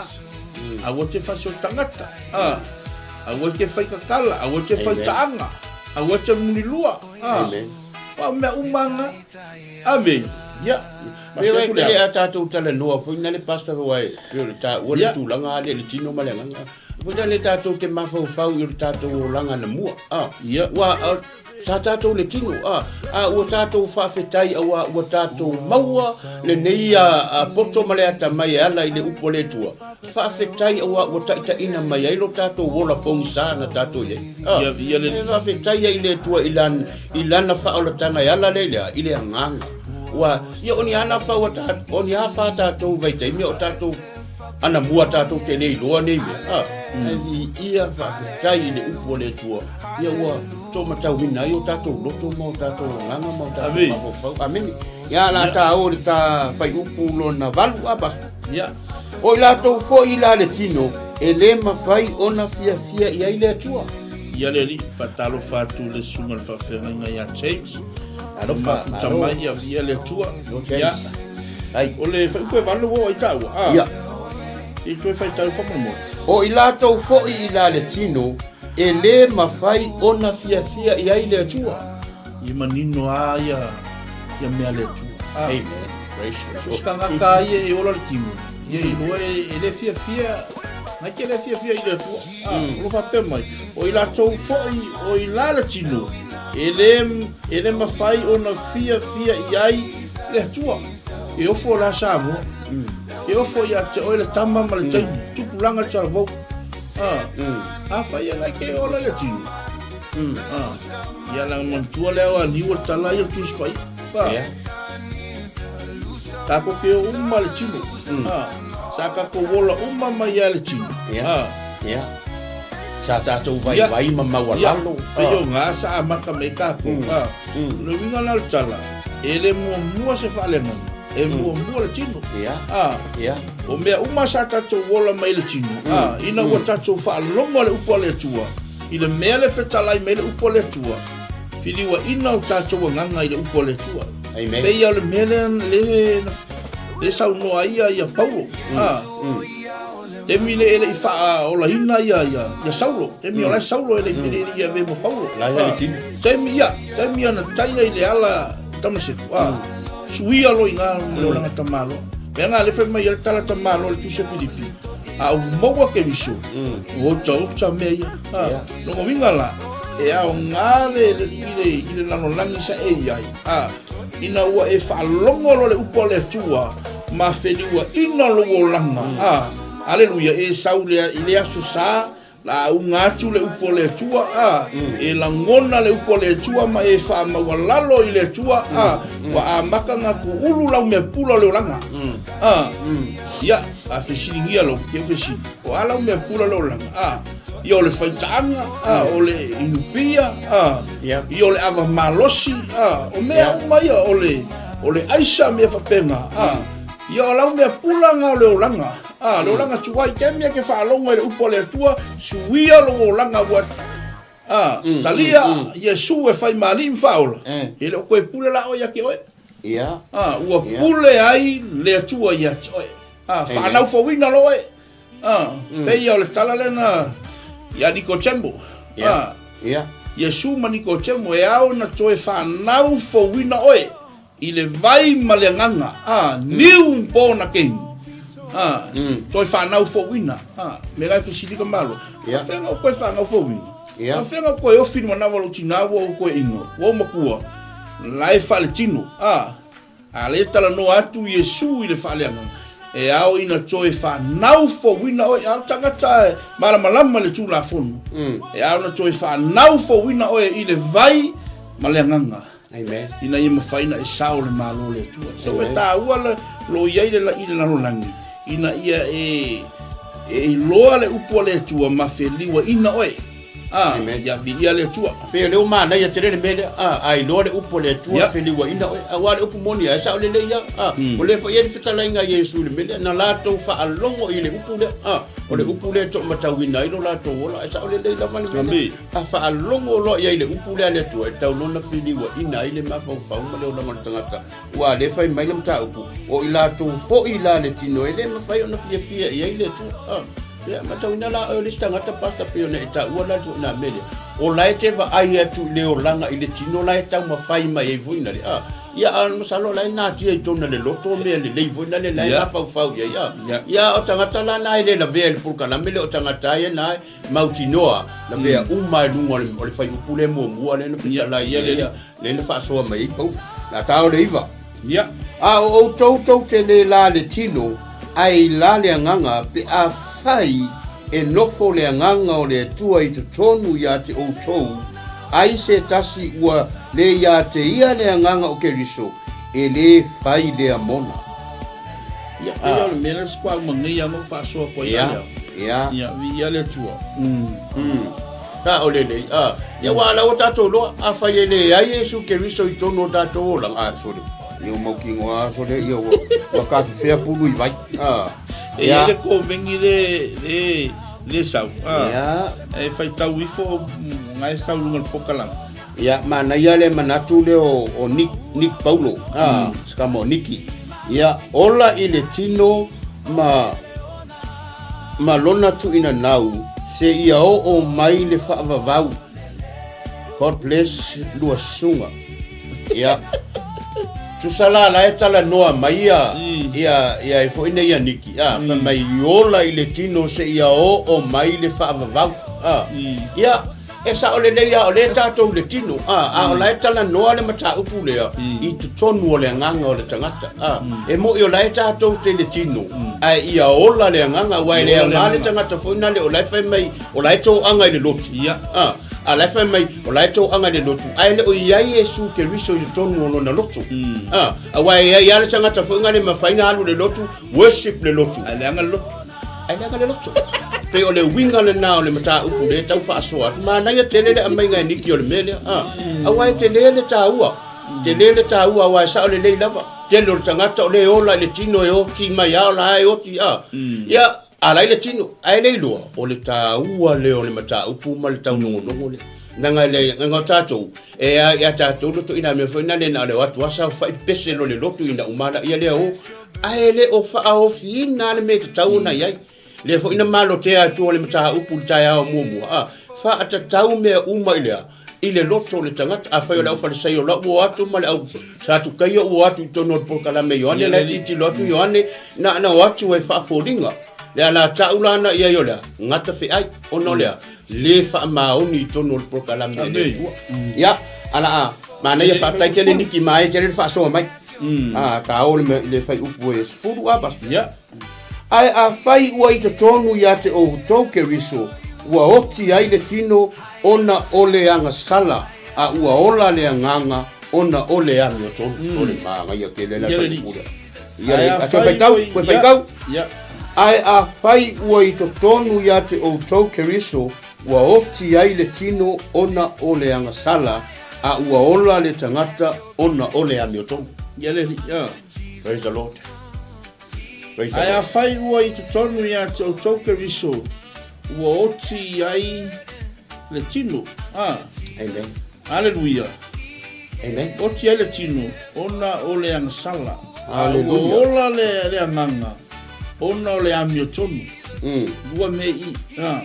[SPEAKER 1] aua te fasi o tangata, ā, aua te whai kakala, aua te whai taanga, aua te mulilua, ā, o mea uma nga. Amene. Ia.
[SPEAKER 2] Pe wai te lea tātou talanoa foi na le pastor wai pe o le tā ua le tulaga ale le tino ma le agaga. Foi na le tātou te mafaufau i o le tātou olaga na mua. Ā,
[SPEAKER 1] Ia.
[SPEAKER 2] ua Sa tātou le tino, ā, ā, ua tātou faafetai auā ua tātou maua lenei a, a poto ma le atamai e ala i le upu a le Atua. Faafetai auā ua taitaina mai ai lo tātou ola pogisā na tātou i ai. Ā,
[SPEAKER 1] Ia, ia le...
[SPEAKER 2] e faafetai ai i le Atua i lana, i lana faaolataga e ala lea i le a, i le agaga. Ua, ia o ni ana fau a tā, o ni a fā tātou vaitaimi o tātou anamua tātou te le iloa nei mea. Ā, i ia faafetai i le upu a le Atua, ia ua tōmatauina ai o tātou loto ma o tātou agaga ma o tātou mafaufau. Amene. Ia la tā o le tā whai upu lona valu a paso.
[SPEAKER 1] Ia.
[SPEAKER 2] O i lātou foi i la le tino, e lē mafai ona fiafia i ai le Atua.
[SPEAKER 1] Ia le alii, faatalofa atu le susuga i le faafeagaiga ia James.
[SPEAKER 2] Alofa,
[SPEAKER 1] Mafuta mai ia via le Atua.
[SPEAKER 2] Yo, James.
[SPEAKER 1] Ia.
[SPEAKER 2] Ai.
[SPEAKER 1] O le whaiupu e valu ua o ai tāua. Ah.
[SPEAKER 2] Ia.
[SPEAKER 1] I toe whaitau whakamoe.
[SPEAKER 2] O i lātou foi i la le tino, E lē mafai ona fiafia i ai le Atua.
[SPEAKER 1] I manino a ia ia mea le Atua. Ah.
[SPEAKER 2] Amen. Praise the
[SPEAKER 1] So
[SPEAKER 2] Lord.
[SPEAKER 1] se tagata ia e ola le tino, ia iloa e le fiafia, ngai ke le fiafia i le Atua. Ah, o lo faapea mai, o i latou foi o i la le tino, e le, e le mafai ona fiafia i ai le Atua. E ofo la Samoa. E ofo ia te oe le tama ma le taimi, tupulaga talavou. Ah, afai e ngai ke ola le tino. Ah, ia la manatua lea o aniu o le tala ia o le Tusi Paia. Ah.
[SPEAKER 2] Ia.
[SPEAKER 1] Tākou ke o uma le tino. Ah, sa kākou ola uma mai ia le tino.
[SPEAKER 2] Ia.
[SPEAKER 1] Ah.
[SPEAKER 2] Ia. Sa tātou vaivai ma maualalo.
[SPEAKER 1] Ia, pei o ngā sa amata mai kākou. Ah, le uiga la o le tala, e le muamua se faaleagaga. E muamua le tino.
[SPEAKER 2] Ia.
[SPEAKER 1] Ah.
[SPEAKER 2] Ia.
[SPEAKER 1] O mea uma sa tatou ola mai le tino. Ah, ina ua tatou faalogo le upu a le Atua, i le mea le fetalai mai le upu a le Atua, filiuaina o tatou agaga i le upu a le Atua.
[SPEAKER 2] Amen.
[SPEAKER 1] Pei o le mea lea le, le saunoa ai ia, ia Paulo. Ah. Taimi le e le i faaolaina ia, ia, ia Saulo. Taimi o la e Saulo e le i le i ave ma Paulo.
[SPEAKER 2] La ia le tino.
[SPEAKER 1] Taimi ia, taimi ana taia i le ala Tamaseku. Ah. Suia loa i ina le olaga tamaloa. Mea na lea fai mai ai le tala tamaloa i le Tusi a Filipi, a ou maua Keriso, ua utauta mea ia. A, lona uiga la, e aoga le, le, i le, i le lalolagi sa e i ai, a, ina ua e faalogo loa le upu a le Atua ma feliuaina lou olaga, a, aleluia, e sau le, i le aso sa, La auga atu le upu a le Atua, a, e lagona le upu a le Atua ma e faamaualalo i le Atua, a, ua amata ona tuulu lau mea pula o le olaga. A, ia, a fesiligia lou, ke fesili, o a lau mea pula o le olaga? A, ia o le faitaaga, a, o le inupia, a, ia o le ava malosi, a, o mea uma ia, o le, o le aisa mea faapena, a, ia o lau mea pula na o le olaga. A, le olaga tuai, ke mea ke faalogo i le upu a le Atua, suia lou olaga ua a, talia Iesu e fai ma alii ma faaola, e le o toe pule la oe ia te oe.
[SPEAKER 2] Ia.
[SPEAKER 1] A, ua pule ai le Atua ia te oe. A, faanaufouina loa oe. A, pei ia o le tala lena ia Nikotemo.
[SPEAKER 2] A, Ia.
[SPEAKER 1] Iesu ma Nikotemo e ao ona toe faanaufouina oe. I le vai ma le agaga, a, new born again, a, toe whanau fouina, a, me lai fesili ka malo, yeah. Whenga o koe whanau fouina, yeah. Whenga o koe ofi ni manawa lo tina ua o koe ingo, ua o makua, lai whale tino, a, a le tala noa atu Iesu i le whale agaga, e ao ina toe whanau fouina oe, a o tangata e malamalama le tūlafono, e ao na toe whanau fouina oe i le vai ma le agaga.
[SPEAKER 2] Amen.
[SPEAKER 1] Ina ia mafai ona e sao le Malo o le Atua. So e tāua le, lo i ai le, i le lalolagi, ina ia e, e iloa le upu a le Atua ma feliuaina oe. Ah,
[SPEAKER 2] Amen.
[SPEAKER 1] ia viia le Atua.
[SPEAKER 2] Pe o lea ua manaia tele le mea lea, a, a iloa le upu a le Atua
[SPEAKER 1] Ia.
[SPEAKER 2] feliuaina oe. Aua le upu moni a e sao lelei lava. A, o lea foi e i ai le fetalaiga a Iesu i le mea lea, na latou faalogo i le upu lea. A, o le upu lea e toomatauina ai lo latou ola, e sao lelei lava le mea lea. A faalogo loa i ai i le upu lea a le Atua, e tatau loa ona feliuaina ai le mafaufau ma le olaga o le tagata, aua o lea e fai mai le mataupu, o i latou foi la le tino e le mafai ona fiafia i ai le Atua. A, ia, matauina la oe o le isi tagata, Pastor, pei ona e taua la le ituaiga mea lea, o la e te vaai atu i le olaga i le tino la e taumafai mai ai foi na le, a, ia, a masalo o la e natia i totonu o le loto mea lelei foi na le la e mafaufau i ai, a, ia, o tagata la na e le lavea i le polokalame lea, o tagata ia na e mautinoa lavea uma i luga o le fuaiupu lea muamua lea na fetalai ia lea lea na faasoa mai ai Paulo. La ta o le iva.
[SPEAKER 1] Ia.
[SPEAKER 2] A o outou tou te le la le tino, ae i la le agaga, pe afai e nofo le agaga o le Atua i totonu ia te outou, ai se tasi ua le ia te ia le agaga o Keriso, e le fai lea mona.
[SPEAKER 1] Ia, pei o le mea lea sikuau ma nei ama faasoa koe ia lea.
[SPEAKER 2] Ia.
[SPEAKER 1] Ia, viia le Atua.
[SPEAKER 2] Ta o lelei. A, ia ua ala ua tatou loa. Afai e leai Iesu Keriso i totonu o tatou olaga. A, sole. Ia ua mautinoa a sole ia ua, ua kafefea pulu i vai. A.
[SPEAKER 1] E iai le komeni le, le, le sau. A.
[SPEAKER 2] Ia.
[SPEAKER 1] E faitau ifo nga e sau i luga o le pokalama.
[SPEAKER 2] Ia, manaia le manatu lea o, o Nick, Nick Paulo, a, mm. o Niki. Ia, ola i le tino ma, ma lona tuuinanau, se ia oo mai le faavavau. God bless lua susuga. Ia, tusa la la e talanoa mai ia, ia, ia e foi nei ia Niki, a, mm. fai mai ola i le tino se ia oo mai le faavavau. A, Ia, E sao lelei a o lea tatou i le tino, a, a o la e talanoa le mataupu lea i totonu o le agaga o le tagata, a. E mo'i o la e tatou te i le tino, ae ia ola le agaga, aua e le aoga le tagata foi na le o la e fai mai o la e toaga i le lotu, a, a la e fai mai o la e toaga i le lotu, ae le o i ai Iesu Keriso i totonu o lona loto, a, aua e i ai lava le tagata foi na le mafai na alu i le lotu, worship le lotu.
[SPEAKER 1] Ae leaga le lotu.
[SPEAKER 2] Ae leaga le loto. Pei o le uiga lena o le mataupu lea e tau faasoa atu. Manaia tele le aumaiga e Niki o le mea lea. Ah, aua e tele le taua. Tele le taua aua e sao lelei lava. Tele o le tagata o le ola i le tino e oti mai a o la e oti a. Ia, ala i le tino, ae le iloa, o le taua lea o le mataupu ma le taunogonogo lea. Leaga le leaga o tatou, e a ia tatou loto ina mea foi na le na o le o atu a saofai pese lo le lotu ina uma laia lea o Ae le o faaofiina le mea e tatau ona i ai. Lea foi na malotea atu o le mataupu i le taeao muamua, a, faatatau mea uma i le a? i le loto o le tagata. Afai o le aufalesaio la ua o atu ma le au Satukaio ua o atu i totonu o le polokalame a Ioane, la e tilotilo atu Ioane, na ona o atu e faafoliga. Le alatau la na i ai o le a? Gata feai, ona o le a? Le faamaoni i totonu o le polokalame a le Atua. Ia, ala a manaia faafetai tele Niki Mae tele le faasoa mai. Ah, ta o le le faiupu e 10 a bas.
[SPEAKER 1] Ia.
[SPEAKER 2] Ae afai ua i totonu ia te outou Keriso, ua oti ai le tino ona o le agasala, a ua ola le agaga ona o le amiotonu. O le magaia tele la
[SPEAKER 1] Ia le
[SPEAKER 2] faiupu lea. Ia le, a toe faitau, toe faitau.
[SPEAKER 1] Ia.
[SPEAKER 2] Ae afai ua i totonu ia te outou Keriso, ua oti ai le tino ona o le agasala, a ua ola le tagata ona o le amiotonu.
[SPEAKER 1] Ia le alii, ia.
[SPEAKER 2] Praise the Lord. Praise the
[SPEAKER 1] Ae
[SPEAKER 2] Lord.
[SPEAKER 1] afai ua i totonu ia te outou Keriso, ua oti ai le tino. Ah.
[SPEAKER 2] Amen.
[SPEAKER 1] Aleluia.
[SPEAKER 2] Amen.
[SPEAKER 1] Oti ai le tino, ona o le agasala. A ua
[SPEAKER 2] Hallelujah.
[SPEAKER 1] ola le, le agaga, ona o le amiotonu. Lua mea i. Ah.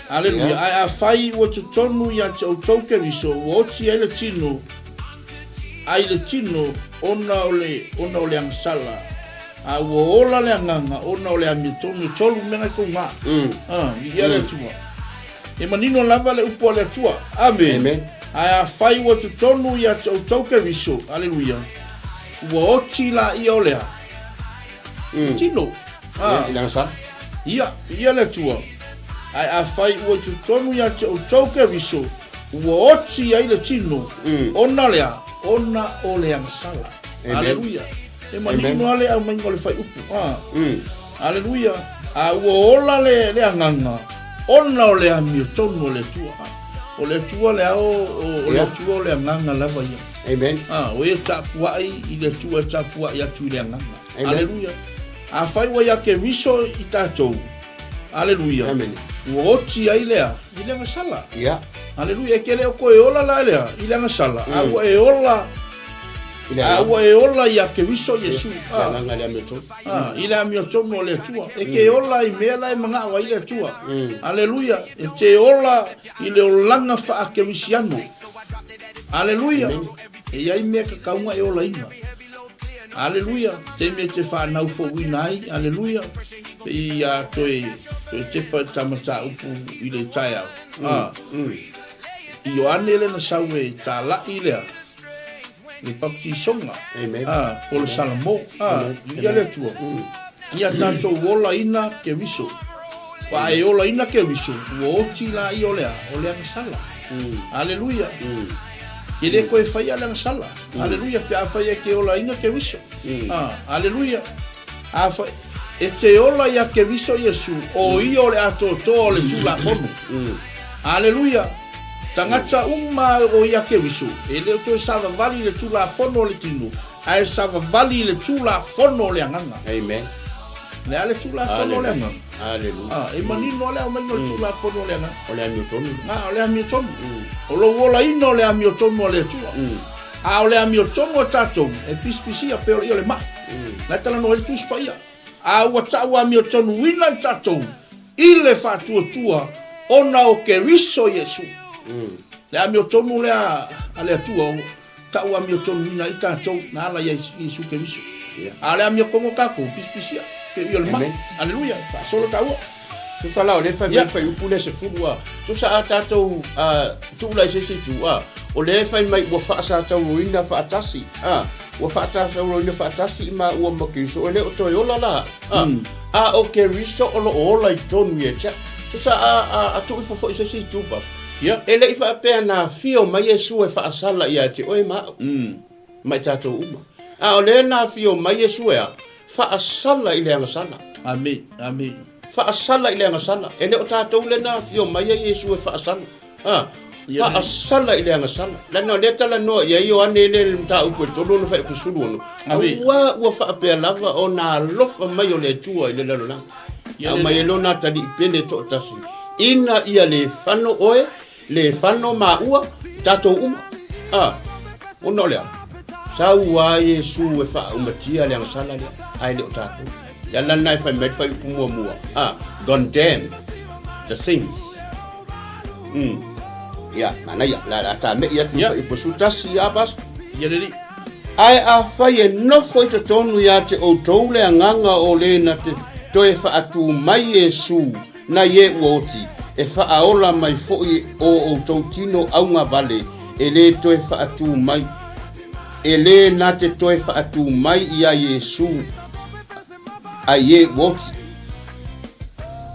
[SPEAKER 1] Aleluia.
[SPEAKER 2] Yeah.
[SPEAKER 1] Ae afai ua totonu ia te outou Keriso, ua oti ai le tino, ai le tino, ona o le, ona o le agasala. A ua ola le agaga, ona o le amiotonu. E tolu mea ngai kou ngā. Ah, viia le Atua. E manino lava le upu a le Atua. Amen.
[SPEAKER 2] Amen.
[SPEAKER 1] Ae afai ua totonu ia te outou Keriso, aleluia, ua oti laia o le a? Tino. Ah.
[SPEAKER 2] I le agasala.
[SPEAKER 1] Ia, ia le Atua. Ae afai ua i totonu ia te outou Keriso, ua oti ai le tino, ona le a? Ona o le agasala.
[SPEAKER 2] Amen.
[SPEAKER 1] Aleluia. E manino
[SPEAKER 2] Amen.
[SPEAKER 1] lava le aumaiga o le faiupu. Ah. Aleluia. A ua ola le, le agaga, ona o le amiotonu o le Atua. O le Atua le ao, o, o le
[SPEAKER 2] Ia.
[SPEAKER 1] Atua o le agaga lava ia.
[SPEAKER 2] Amen.
[SPEAKER 1] Ah, o ia tapuai i le Atua e tapuai atu i le agaga.
[SPEAKER 2] Amen.
[SPEAKER 1] Aleluia. Afai ua ia Keriso i tatou. Aleluia.
[SPEAKER 2] Amen.
[SPEAKER 1] Ua oti ai lea i le agasala.
[SPEAKER 2] Ia.
[SPEAKER 1] Aleluia. E ke le o koe ola la lea i le agasala. A ua e ola,
[SPEAKER 2] I le
[SPEAKER 1] a
[SPEAKER 2] agaga.
[SPEAKER 1] ua e ola ia Keriso Iesu.
[SPEAKER 2] Le
[SPEAKER 1] Ah.
[SPEAKER 2] agaga le amiotonu.
[SPEAKER 1] Ah, i le amiotonu o le Atua. E ke ola i mea la e mangao ai le Atua. Aleluia. E te ola i le olaga faakerisiano. Aleluia. E i ai mea kakauga e olaina. Aleluia. Taimi e te whanau fouina ai. Aleluia. Pe i a toe, toe tepa ta mataupu i le taeao. Ah. I Ioane le na sau e tāla'i lea. Le baptisoga.
[SPEAKER 2] Amen.
[SPEAKER 1] Ah, po le Salamo. Ah, ia le Atua. Ia tatou olaina Keriso. Ua e olaina Keriso, ua oti la ia o le a? O le agasala. Aleluia. Ke le koe whaia le agasala. Aleluia, pe a whaia ke olaina Keriso. Ah, aleluia. A whai, e te ola ia Keriso Iesu, o ia o le atoatoa o le Tulafono. Aleluia. Tagata uma o ia Keriso, e le o toe savavali i le Tulafono o le tino, ae savavali i le Tulafono o le agaga.
[SPEAKER 2] Amen.
[SPEAKER 1] Le a le Tulafono o le agaga?
[SPEAKER 2] Aleluia.
[SPEAKER 1] Ah, e manino lea aumaiga o le Tulafono o le agaga.
[SPEAKER 2] O le amiotonu.
[SPEAKER 1] Ah, o le amiotonu. O lou olaina o le amiotonu a le Atua. A o le amiotonu a tatou, e pisipisia pe o le ia o le mai. Na e talanoa ai le Tusi Paia. A ua tau amiotonuina i tatou i le faatuatua ona o Keriso Iesu. Le amiotonu lea a le Atua o tau amiotonuina ai tatou na ala ia Iesu Keriso. A o le amiotonu a tatou, pisipisia, pe o le mai. Aleluia, faasolo taua.
[SPEAKER 2] Tusa la o lea e fai mai le fuaiupu lea 10 a. Tusa a tatou tuu la i se isi itu a, o lea e fai mai ua faasatauroina faatasi a, ua faasatauroina faatasi i maua ma Keriso, e le o toe ola la a, a o Keriso o lo o ola i totonu ia te au. Tusa a, a, a tuu ifo foi i se isi itu bas. E le i faapea na afio mai Iesu e faasala ia te oe ma au, ma i tatou uma. A o lea na afio mai Iesu e a? Faasala i le agasala.
[SPEAKER 1] Amene, amene.
[SPEAKER 2] Faasala i le agasala. E le o tatou lea na afio mai ai Iesu e faasala. Ha? Faasala i le agasala. Leaga o lea talanoa i ai Ioane le mataupu e 3 ona fuaiupu 16. Aua ua faapea lava ona alofa mai o le Atua i le lalolagi. Aumai ai lona atalii pele toatasi, ina ia le fano oe, le fano maua, tatou uma. A, ona o le a? Sau a Iesu e faaumatia le agasala lea, ae le o tatou. Le ala lena e fai mai le fuaiupu muamua, a, condemn the sins. Ia, manaia, la la tame'i atu
[SPEAKER 1] Ia.
[SPEAKER 2] i fuaiupu 11 ia Pastor.
[SPEAKER 1] Ia le alii.
[SPEAKER 2] Ae afai e nofo i totonu ia te outou le agaga o le na te toe faatū mai Iesu nai e ua oti, e faaola mai foi o outou tino augavale e le toe faatū mai, e le na te toe faatū mai iā Iesu ai e ua oti.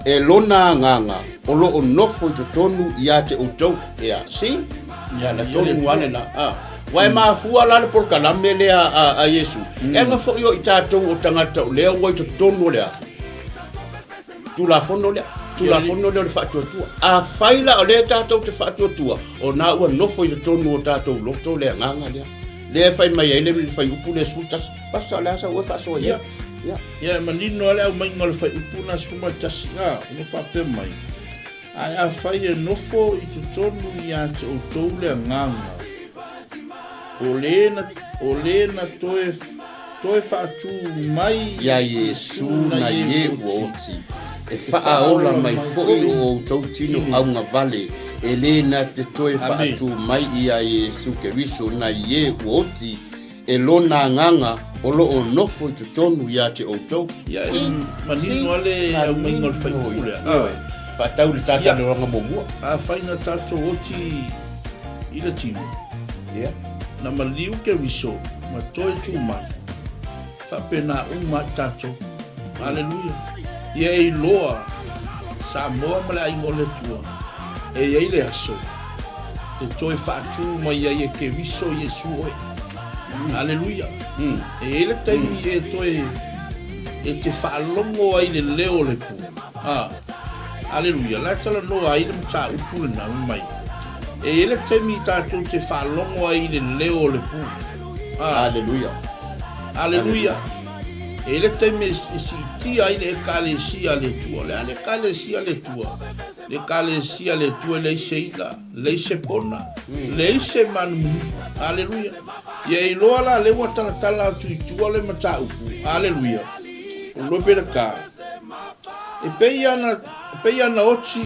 [SPEAKER 2] E lona agaga o lo o nofo i totonu ia te outou. Ia, see? Ia, na tonu ale na. Ah. Wa e mafua la le polokalame lea a, a Iesu. Mm. E nga foi o i tatou o tagata o lea ua i totonu o lea. Tulafono lea. Tulafono lea o le faatuatua. Afai la o lea tatou te faatuatua, o na ua nofo i totonu o tatou loto le agaga lea. Lea e fai mai ai le fuaiupu lea 11. Pastor, o le a sau oe faasoa i ai?
[SPEAKER 1] Ia. Ia, e manino lava le aumaiga o le fuaiupu lena 11, a, ua faapea mai, Ae afai e nofo i totonu ia te outou le agaga, o le na, o le na toe, toe faatū mai
[SPEAKER 2] Iā Iesu nai e ua oti, e faaola mai foi o outou tino augavale, e le na te toe faatū mai iā Iesu Keriso nai e ua oti, e lona agaga o lo o nofo i totonu ia te outou.
[SPEAKER 1] Ia, e manino lava le aumaiga o le faipule lea.
[SPEAKER 2] Ioe, faatau le tatalologa muamua.
[SPEAKER 1] Afai na tatou oti i le tino,
[SPEAKER 2] Ia.
[SPEAKER 1] na maliu Keriso ma toe tu mai, faapena uma ai tatou. Aleluia. Ia e iloa Samoa ma le aiga o le Atua, e i ai le aso e toe faatū mai ai e Keriso Iesu oe. Aleluia. E i ai le taimi e toe e te faalogo ai le leo o le pū. Ah, aleluia. La e talanoa ai le mataupu lena mai. E i ai le taimi tatou te faalogo ai i le leo o le pū.
[SPEAKER 2] Ah, Aleluia.
[SPEAKER 1] Aleluia. E i ai le taimi e siitia ai le Ekalesia a le Atua. O le a le Ekalesia a le Atua? Le Ekalesia a le Atua e leai se ila, leai se pona, leai se manumunu. Aleluia. Ia e iloa la lea ua talatala atu i tua le mataupu. Aleluia. O Lopeleka. E pei ana, e pei ana oti,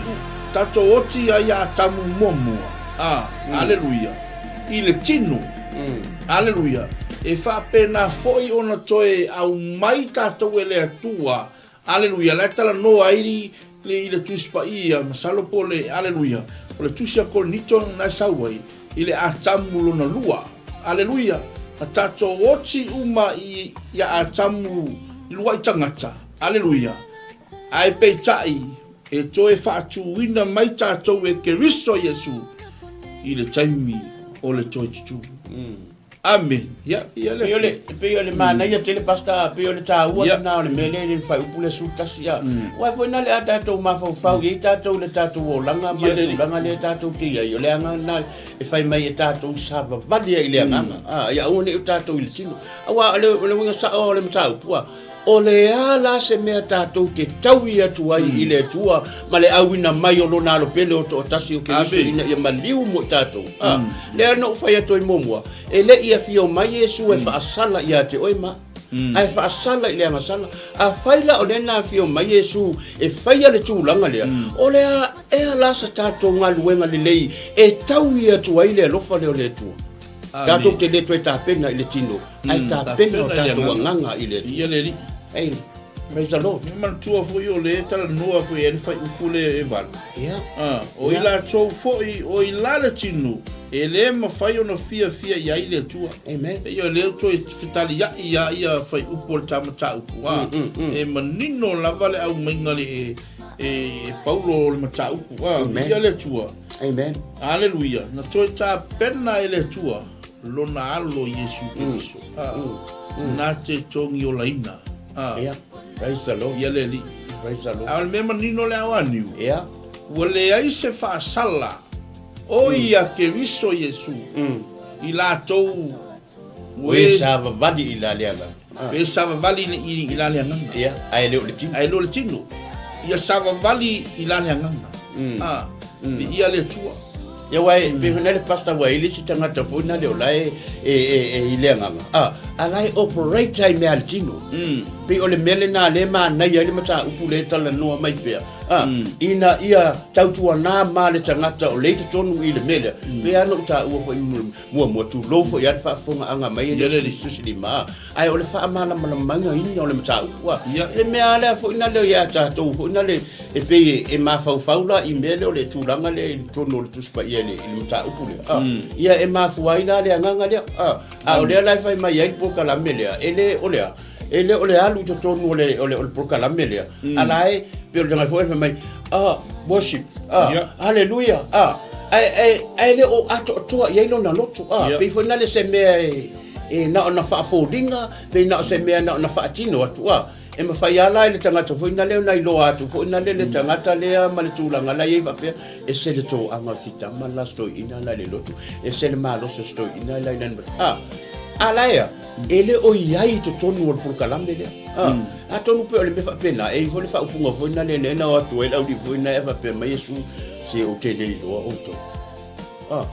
[SPEAKER 1] tatou oti ai ia Atamu muamua. A, aleluia. I le tino. Aleluia. E faapena foi ona toe aumai tatou e le Atua. Aleluia. La e talanoa ai i le Tusi Paia, masalo po o le, aleluia, o le Tusi a Korinito na e sau ai, i le Atamu lona lua. Aleluia. Na tatou oti uma i ia Atamu i luaʻi tagata. Aleluia. Ae peitai, e toe faatūina mai tatou e Keriso Iesu i le taimi o le toe tutū. Amene. Ia, ia le
[SPEAKER 2] Pei o le, pei o le manaia tele pastor, pei o le taua lena o le mea lea i le fuaiupu lea 11 ia. Aua foi na le a tatou mafaufau i ai tatou i le tatou olaga ma le tulaga lea tatou te i ai, o le agaga lena e fai mai e tatou savavali ai i le agaga. A, ia aua ne i o tatou i le tino. Aua o le, o le uiga sao o le mataupu, a, O le a la se mea tatou te taui atu ai i le Atua ma le auina mai o Lona Alo Pele o toatasi o Keriso ina ia maliu mo i tatou? A, lea na ou fai atu ai muamua, e le i afio mai Iesu e faasala ia te oe ma, ae faasala i le agasala. Afai la o lea na afio mai Iesu e faia le tulaga lea, o le a ea la sa tatou galuega lelei e taui atu ai le alofa lea o le Atua? Tatou te le toe tapena i le tino, ae tapena o tatou agaga i le Atua.
[SPEAKER 1] Ia le Alii.
[SPEAKER 2] Ei, praise the Lord.
[SPEAKER 1] Me manatua foi o le talanoa foi e le fuaiupu le e valu.
[SPEAKER 2] Ia.
[SPEAKER 1] Ah, o i latou foi o i la le tino, e le mafai ona fiafia i ai le Atua.
[SPEAKER 2] Amen.
[SPEAKER 1] Ia o lea toe fetaliai ia ia fuaiupu o le ta mataupu. Ah, e manino lava le aumaiga le e, e Paulo o le mataupu. Ah, ia le Atua.
[SPEAKER 2] Amen.
[SPEAKER 1] Aleluia. Na toe tapena e le Atua lona alo Iesu Keriso. Na te togiolaina.
[SPEAKER 2] Ia. Praise the Lord.
[SPEAKER 1] Ia le Alii.
[SPEAKER 2] Praise the Lord.
[SPEAKER 1] A o le mea manino le ao aniu.
[SPEAKER 2] Ia.
[SPEAKER 1] Ua leai se faasala o ia Keriso Iesu i latou
[SPEAKER 2] ua e savavali i la le agaga.
[SPEAKER 1] E savavali i la le agaga.
[SPEAKER 2] Ia, ae le o le tino.
[SPEAKER 1] Ae le o le tino. Ia savavali i la le agaga. Ah, viia le Atua.
[SPEAKER 2] Ia aua e pei foi na le pastor ua i ai le isi tagata foi na le o la e e e i le agaga. Ah, a la e operate ai mea a le tino. pei o le mea lena lea e manaia ai le mataupu lea e talanoa mai pea, a, ina ia tautuana ma le tagata o lea i totonu i le mea lea, pei lava ona ou taua foi muamua, tulou foi lava le faafofogaaga mai e le Tusilima, ae o le faamalamalamaina o le mataupu, a, le mea lava lea foi na lea ia tatou foi na le e pei e mafaufau la i mea lea o le tulaga lea i totonu o le Tusi Paia i le mataupu lea, a, ia e mafua ai la le agaga lea, a. A o lea la e fai mai ai le polokalame lea, e le o le a? E le o le alu i totonu o le, o le, o le polokalame lea. A la e, pei o le tagata foi lea fai mai, ah, worship, ah, yeah. hallelujah, ah. Ae, ae, ae le o atoatoa i ai lona loto, ah. Yeah. Pei foi na le se mea e, e na ona faafoliga, pei na o se mea na ona faatino atu, ah. E mafai lava la e le tagata foi na lea ona iloa atu foi na lea le tagata lea ma le tulaga la e i ai faapea, ese le toaga o si tama la si toeaina la i le lotu, ese le malosi o si toeaina la i lana a, a la ea, e le o i ai i totonu o le polokalame lea. A, atonu pei o le mea faapena, e i ai foi le faaupuga foi na lea na o atu ai le aualii foi na e faapea mai Iesu, se ou te le iloa outou. Ah,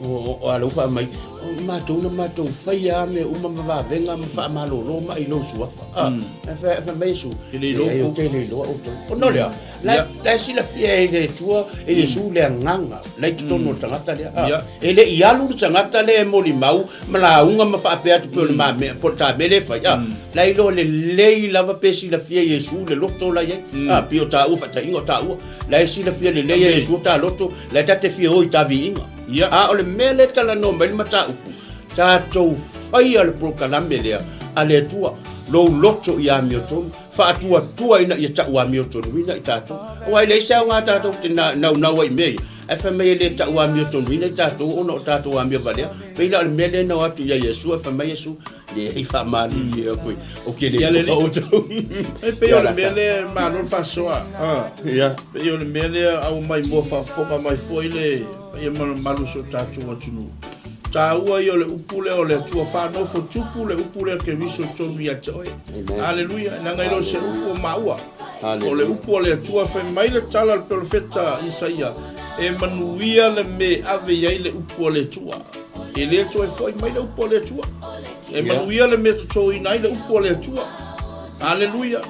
[SPEAKER 2] o, o, a lou faa mai, o matou na matou faia lava mea uma ma vavega ma faamalolo mai i lou suafa. Ah, ae fai, fai mai Iesu,
[SPEAKER 1] Te le iloa
[SPEAKER 2] leai, ou te le iloa outou. Ona o lea, la, la e silafia e le Atua, e Iesu le agaga la i totonu o le tagata lea. Ah, e le i alu le tagata lea e molimau ma lauga ma faapea atu pei o le mamea, po o le tamea lea e fai. Ah, la e iloa lelei lava pe silafia e Iesu le loto la i ai. Ah, pei o taua faataiga o taua. La e silafia lelei e Iesu ta loto, la e ta te fia o i ta viiga.
[SPEAKER 1] Ia.
[SPEAKER 2] A o le mea lea e talanoa mai le mataupu, tatou faia le polokalame lea a le Atua, lou loto ia amiotonu, faatuatua ina ia tau amiotonuina i tatou. Aua e leai se aoga tatou te naunau ai i mea ia, ae fai mai e le tau amiotonuina i tatou ona o tatou amio valea. Pei la o le mea lea na o atu ia Iesu, ae fai mai Iesu, Leai faamalie atu ou te le
[SPEAKER 1] iloa outou. E pei o le mea lea malo le faasoa.
[SPEAKER 2] Ia.
[SPEAKER 1] Pei o le mea lea aumai mua faafofoga mai foi le paia ma le mamalu o si o tatou atunuu. Taua ia o le upu lea o le Atua faanofo tupu le upu lea Keriso tonu ia te oe. Aleluia. Leaga e le o se upu o maua. O le upu a le Atua fai mai le tala a le perofeta Isaia, e manuia le me ave i ai le upu a le Atua. E le toe foi mai le upu a le Atua. E manuia le mea totoina ai le upu a le Atua. Aleluia.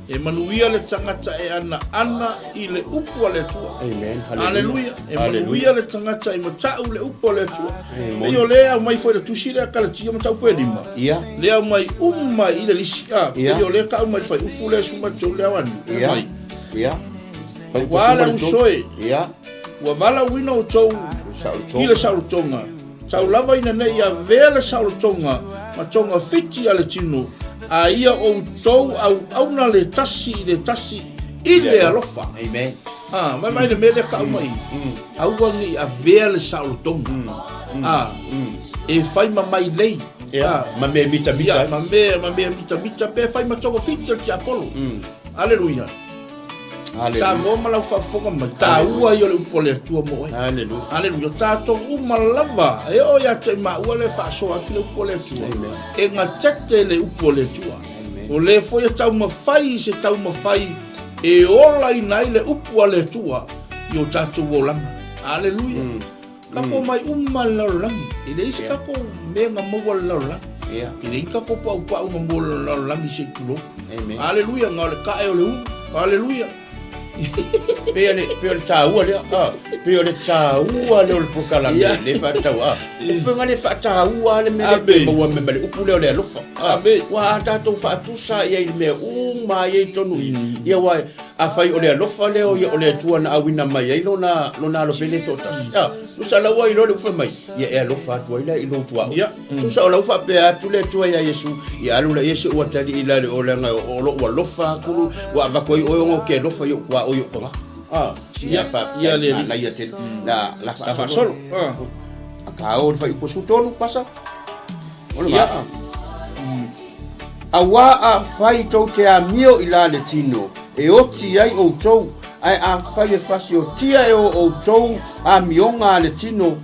[SPEAKER 1] E manuia le tagata e ana ana i le upu a le Atua.
[SPEAKER 2] Amen.
[SPEAKER 1] Aleluia. E manuia le tagata e matau le upu a le Atua. Pei o lea aumai foi le tusi lea Kalatia mataupu e lima.
[SPEAKER 2] Ia.
[SPEAKER 1] Lea aumai uma i le lisi. Ah, pei o lea ka aumai fai upu lea suma tolu lea wani.
[SPEAKER 2] Ia. Ia.
[SPEAKER 1] Ua le uso e.
[SPEAKER 2] Ia.
[SPEAKER 1] Ua valaauina outou i le saolotoga, tau lava ina ne i avea le saolotoga ma togafiti a le tino, a ia outou auauna le tasi i le tasi i le alofa.
[SPEAKER 2] Amen.
[SPEAKER 1] Ah, mai mai le mea lea kau mai. Aua ne i avea le saolotoga. Ah, e fai ma mai lei.
[SPEAKER 2] Yeah. Ma mea mitamita.
[SPEAKER 1] Yeah, ma mea ma mea mitamita pe fai ma togafiti a le tiapolo. Aleluia. Samoa ma lau faafofoga mai, taua ia o le upu a le Atua mo oe.
[SPEAKER 2] Aleluia.
[SPEAKER 1] Aleluia. Tatou uma lava, e oo ia te maua le faasoa atu le upu a le Atua. E gatete le upu a le Atua. O le foi e taumafai se taumafai e olaina ai le upu a le Atua i o tatou olaga. Aleluia. Tatou mai uma le lalolagi. E leai se tatou mea na maua le lalolagi. E leai ni tatou paupau na maua le lalolagi se i tulou. Aleluia, na o le tae o le ulu. Aleluia.
[SPEAKER 2] Pei o le, pei o le taua lea, ah, pei o le taua lea o le polokalame
[SPEAKER 1] Ia.
[SPEAKER 2] le faatatau, ah. O faiga le faataua le mea lea
[SPEAKER 1] Amene.
[SPEAKER 2] pe maua mai ma le upu lea o le alofa. Ah,
[SPEAKER 1] Amene.
[SPEAKER 2] ua a tatou faatusa i ai i le mea uma i ai tonu i. Ia ua Afai o le alofa lea o ia o le Atua na auina mai ai lona, lona alo pele toatasi. Ah, tusa lau ai loa le ufa mai, ia e alofa atu ai la i lou tuaoi.
[SPEAKER 1] Ia.
[SPEAKER 2] Tusa o lau faapea atu le Atua ia Iesu, ia alu la Iesu ua tali i la le olaga o lou alofa atu, ua avatu ai oe ona ou te alofa i ou tuaoi i ou paga. Ah,
[SPEAKER 1] Ia,
[SPEAKER 2] faafetai,
[SPEAKER 1] ia le
[SPEAKER 2] manaia tele. La, la
[SPEAKER 1] La faasolo. Ah.
[SPEAKER 2] A ka o le fuaiupu 13, pasa. O le
[SPEAKER 1] Ia.
[SPEAKER 2] maa. Auā afai tou te amio i la le tino, e oti ai outou, ae afai e fasiotia e o outou amioga a le tino,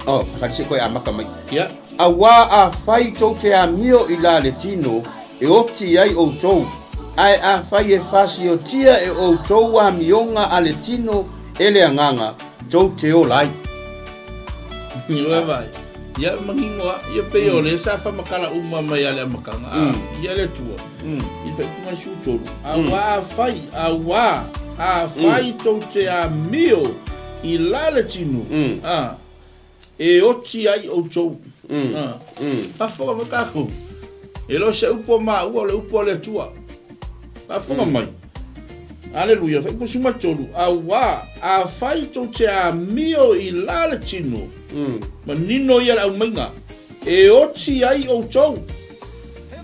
[SPEAKER 2] oh, whakari se koe amata mai.
[SPEAKER 1] Ia.
[SPEAKER 2] Auā afai tou te amio i la le tino, e oti ai outou, ae afai e fasiotia e outou amioga a le tino e le agaga, tou te ola ai.
[SPEAKER 1] Ioe vai. Ia manino a, ia pei o le sa faamatala uma mai a le amataga, a, ia le Atua, i le faaipuga 13, auā afai, auā afai tou te amio i la le tino, a, e oti ai outou. A, faafofoga mai tatou, e le o se upu a maua, o le upu a le Atua. Faafofoga mai. Aleluia, faaipuga 13, auā afai tou te amio i la le tino, Manino ia le aumaiga e oti ai outou,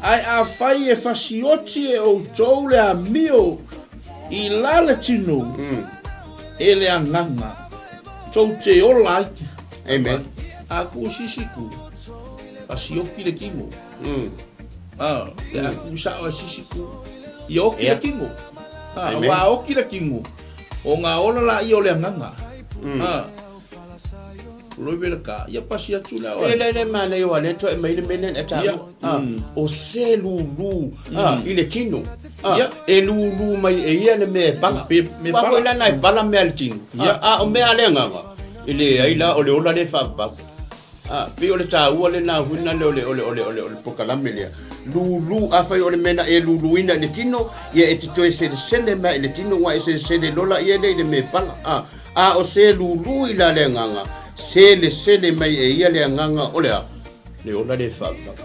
[SPEAKER 1] ae afai e fasioti e outou le amio i la le tino, e le agaga tou te ola ai.
[SPEAKER 2] Amen.
[SPEAKER 1] A ku sisi ku, fasioti le tino. Ah, le a ku sao e sisi ku, ia oti le tino. Ah, ua oti le tino, o ngā ola la ia o le agaga. Ah, Loi vela ka, ia pasi atu la
[SPEAKER 2] oe. Le le mana yo ale to e mai le menen e ta. Ah, o se lulu ah i le tino. Ah, e lulu mai e ia le me pala. Me pala la na pala me al tino. Ah, o me ale nganga. I le ai la o le ola le fa ba. Ah, pe o le taua lena huina le o le o le o le o le o le pokalame lea. Lulu afai o le mea na e luluina i le tino, ia e te toe selesele mai i le tino, ua e selesele lola ia le i le mea pala. Ah, a o se lulu i la le agaga, selesele mai e ia le agaga o le a? Le ola le faavavau.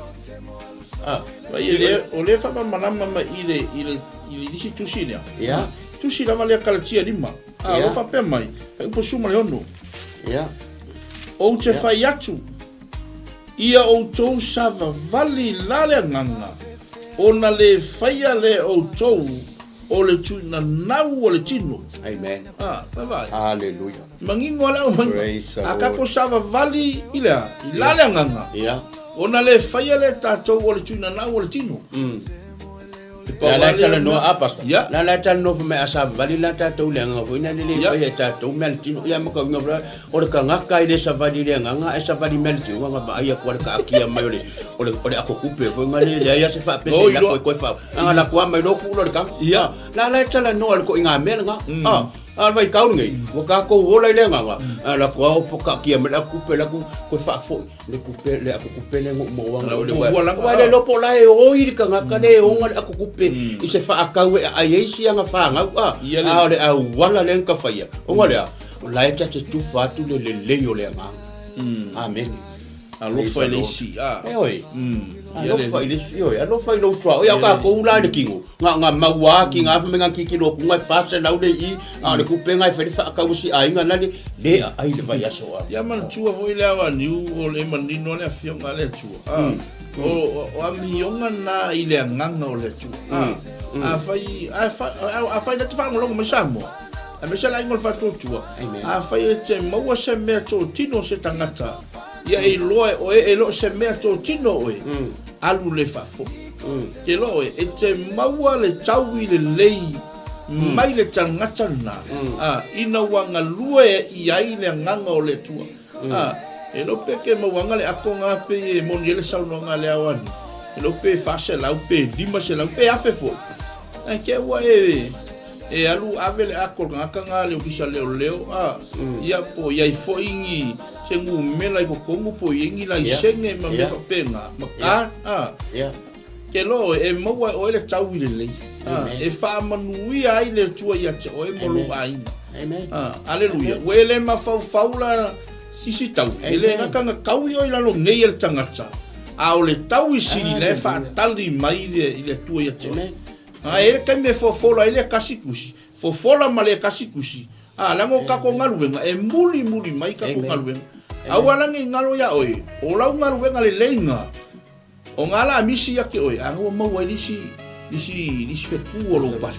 [SPEAKER 1] Ah, Vai e le, o le whakamalama mai i le, i le, i le isi tusi lea.
[SPEAKER 2] Ia.
[SPEAKER 1] Tusi lava lea Kalatia lima. A, yeah. o faapea mai, fai upu suma le ono.
[SPEAKER 2] Yeah.
[SPEAKER 1] Ou te yeah. fai atu, ia outou savavali la le agaga, ona le faia le outou o le tuinanau o le tino.
[SPEAKER 2] Amen.
[SPEAKER 1] Ah, bye bye.
[SPEAKER 2] Hallelujah.
[SPEAKER 1] Mangingo le au
[SPEAKER 2] Praise the
[SPEAKER 1] A
[SPEAKER 2] Lord.
[SPEAKER 1] kako savavali i le a, i la le agaga.
[SPEAKER 2] Yeah.
[SPEAKER 1] Ona le faia le tatou o le tuinanau o le tino.
[SPEAKER 2] La la talanoa a pastor. La la talanoa fai mai a savali la tatou le agaga foi na le le faia e tatou mea le tino. Ia ma ka uiga foi o le tagata e le savali i le agaga ae savali mea le tino ua vaai atu a le kaatia mai o le o le o le akokupe foi nga le leai a se faapese i lako e koe fa. Anga lako a mai lo ku lo le kanga. La la talanoa le koiga mea lena. A a le vaitau lenei ua tatou ola i le agaga a lako a opo kaatia mai le akokupe lako koe faafoi. Le kupe le ako kupe le ngo mo wanga o le wa. Wa le lopo la e oi le kangaka le onga le ako kupe i se whaakau e ai ei si anga whangau a. A o le au wala le nka whaia. Onga lea, o la e tate tufa atu le le lei o le anga. Amen.
[SPEAKER 1] Alofa i le isi.
[SPEAKER 2] E oi. Alofa i le isi. Oi, alofa i lou tua. Oi, au ka kou la le kingo. Nga nga maua ki nga me nga kiki lo kunga fa se lau le i a le kupe nga fa le fa ka usi a inga na le le a ai le vai aso a.
[SPEAKER 1] Ia manatua foi le ao aniu o le manino le afioga a le Atua. A, o, o amioga na i le agaga o le Atua. A, afai, afai, afai na te faalogologo mai Samoa, aemaise le aiga o le Faatuatua, afai e te maua se mea totino se tagata, ia e iloa e oe e le o se mea totino oe, alu le faafoi. Te loa oe, e te maua le taui lelei mai le tagata lena, a, ina ua galue i ai le agaga o le Atua. A, e lo pe ke mauaga le ako nga pe e moni ai le saunoaga a le ao ani, e lo pe 400 pe 500 pe 1000 foi. Ae ke ua e e alu ave le ako le tagata nga le ofisa leoleo, a, ia po i ai foi ni se gumela i totonu po i ai ni laisene ma mea faapena, ma ka, a, ke loa oe, e maua e oe le taui lelei, a, e faamanuia ai le Atua ia te oe mo lou aiga. A, aleluia. Ua e le mafaufau la sisi taui, e le gata na taui oe i lalo nei e le tagata, a o le taui sili la e faatali mai i le Atua ia te oe. A e le taimi e fofola ai le kasi kusi, fofola ma le kasi kusi, a leaga o kako galuega, e muli muli mai kako galuega. Aua la nei galo ia oe, o lau galuega lelei nga, o nga la misi ia ke oe, a ua maua ai lisi, lisi, lisi fetu o lou pale.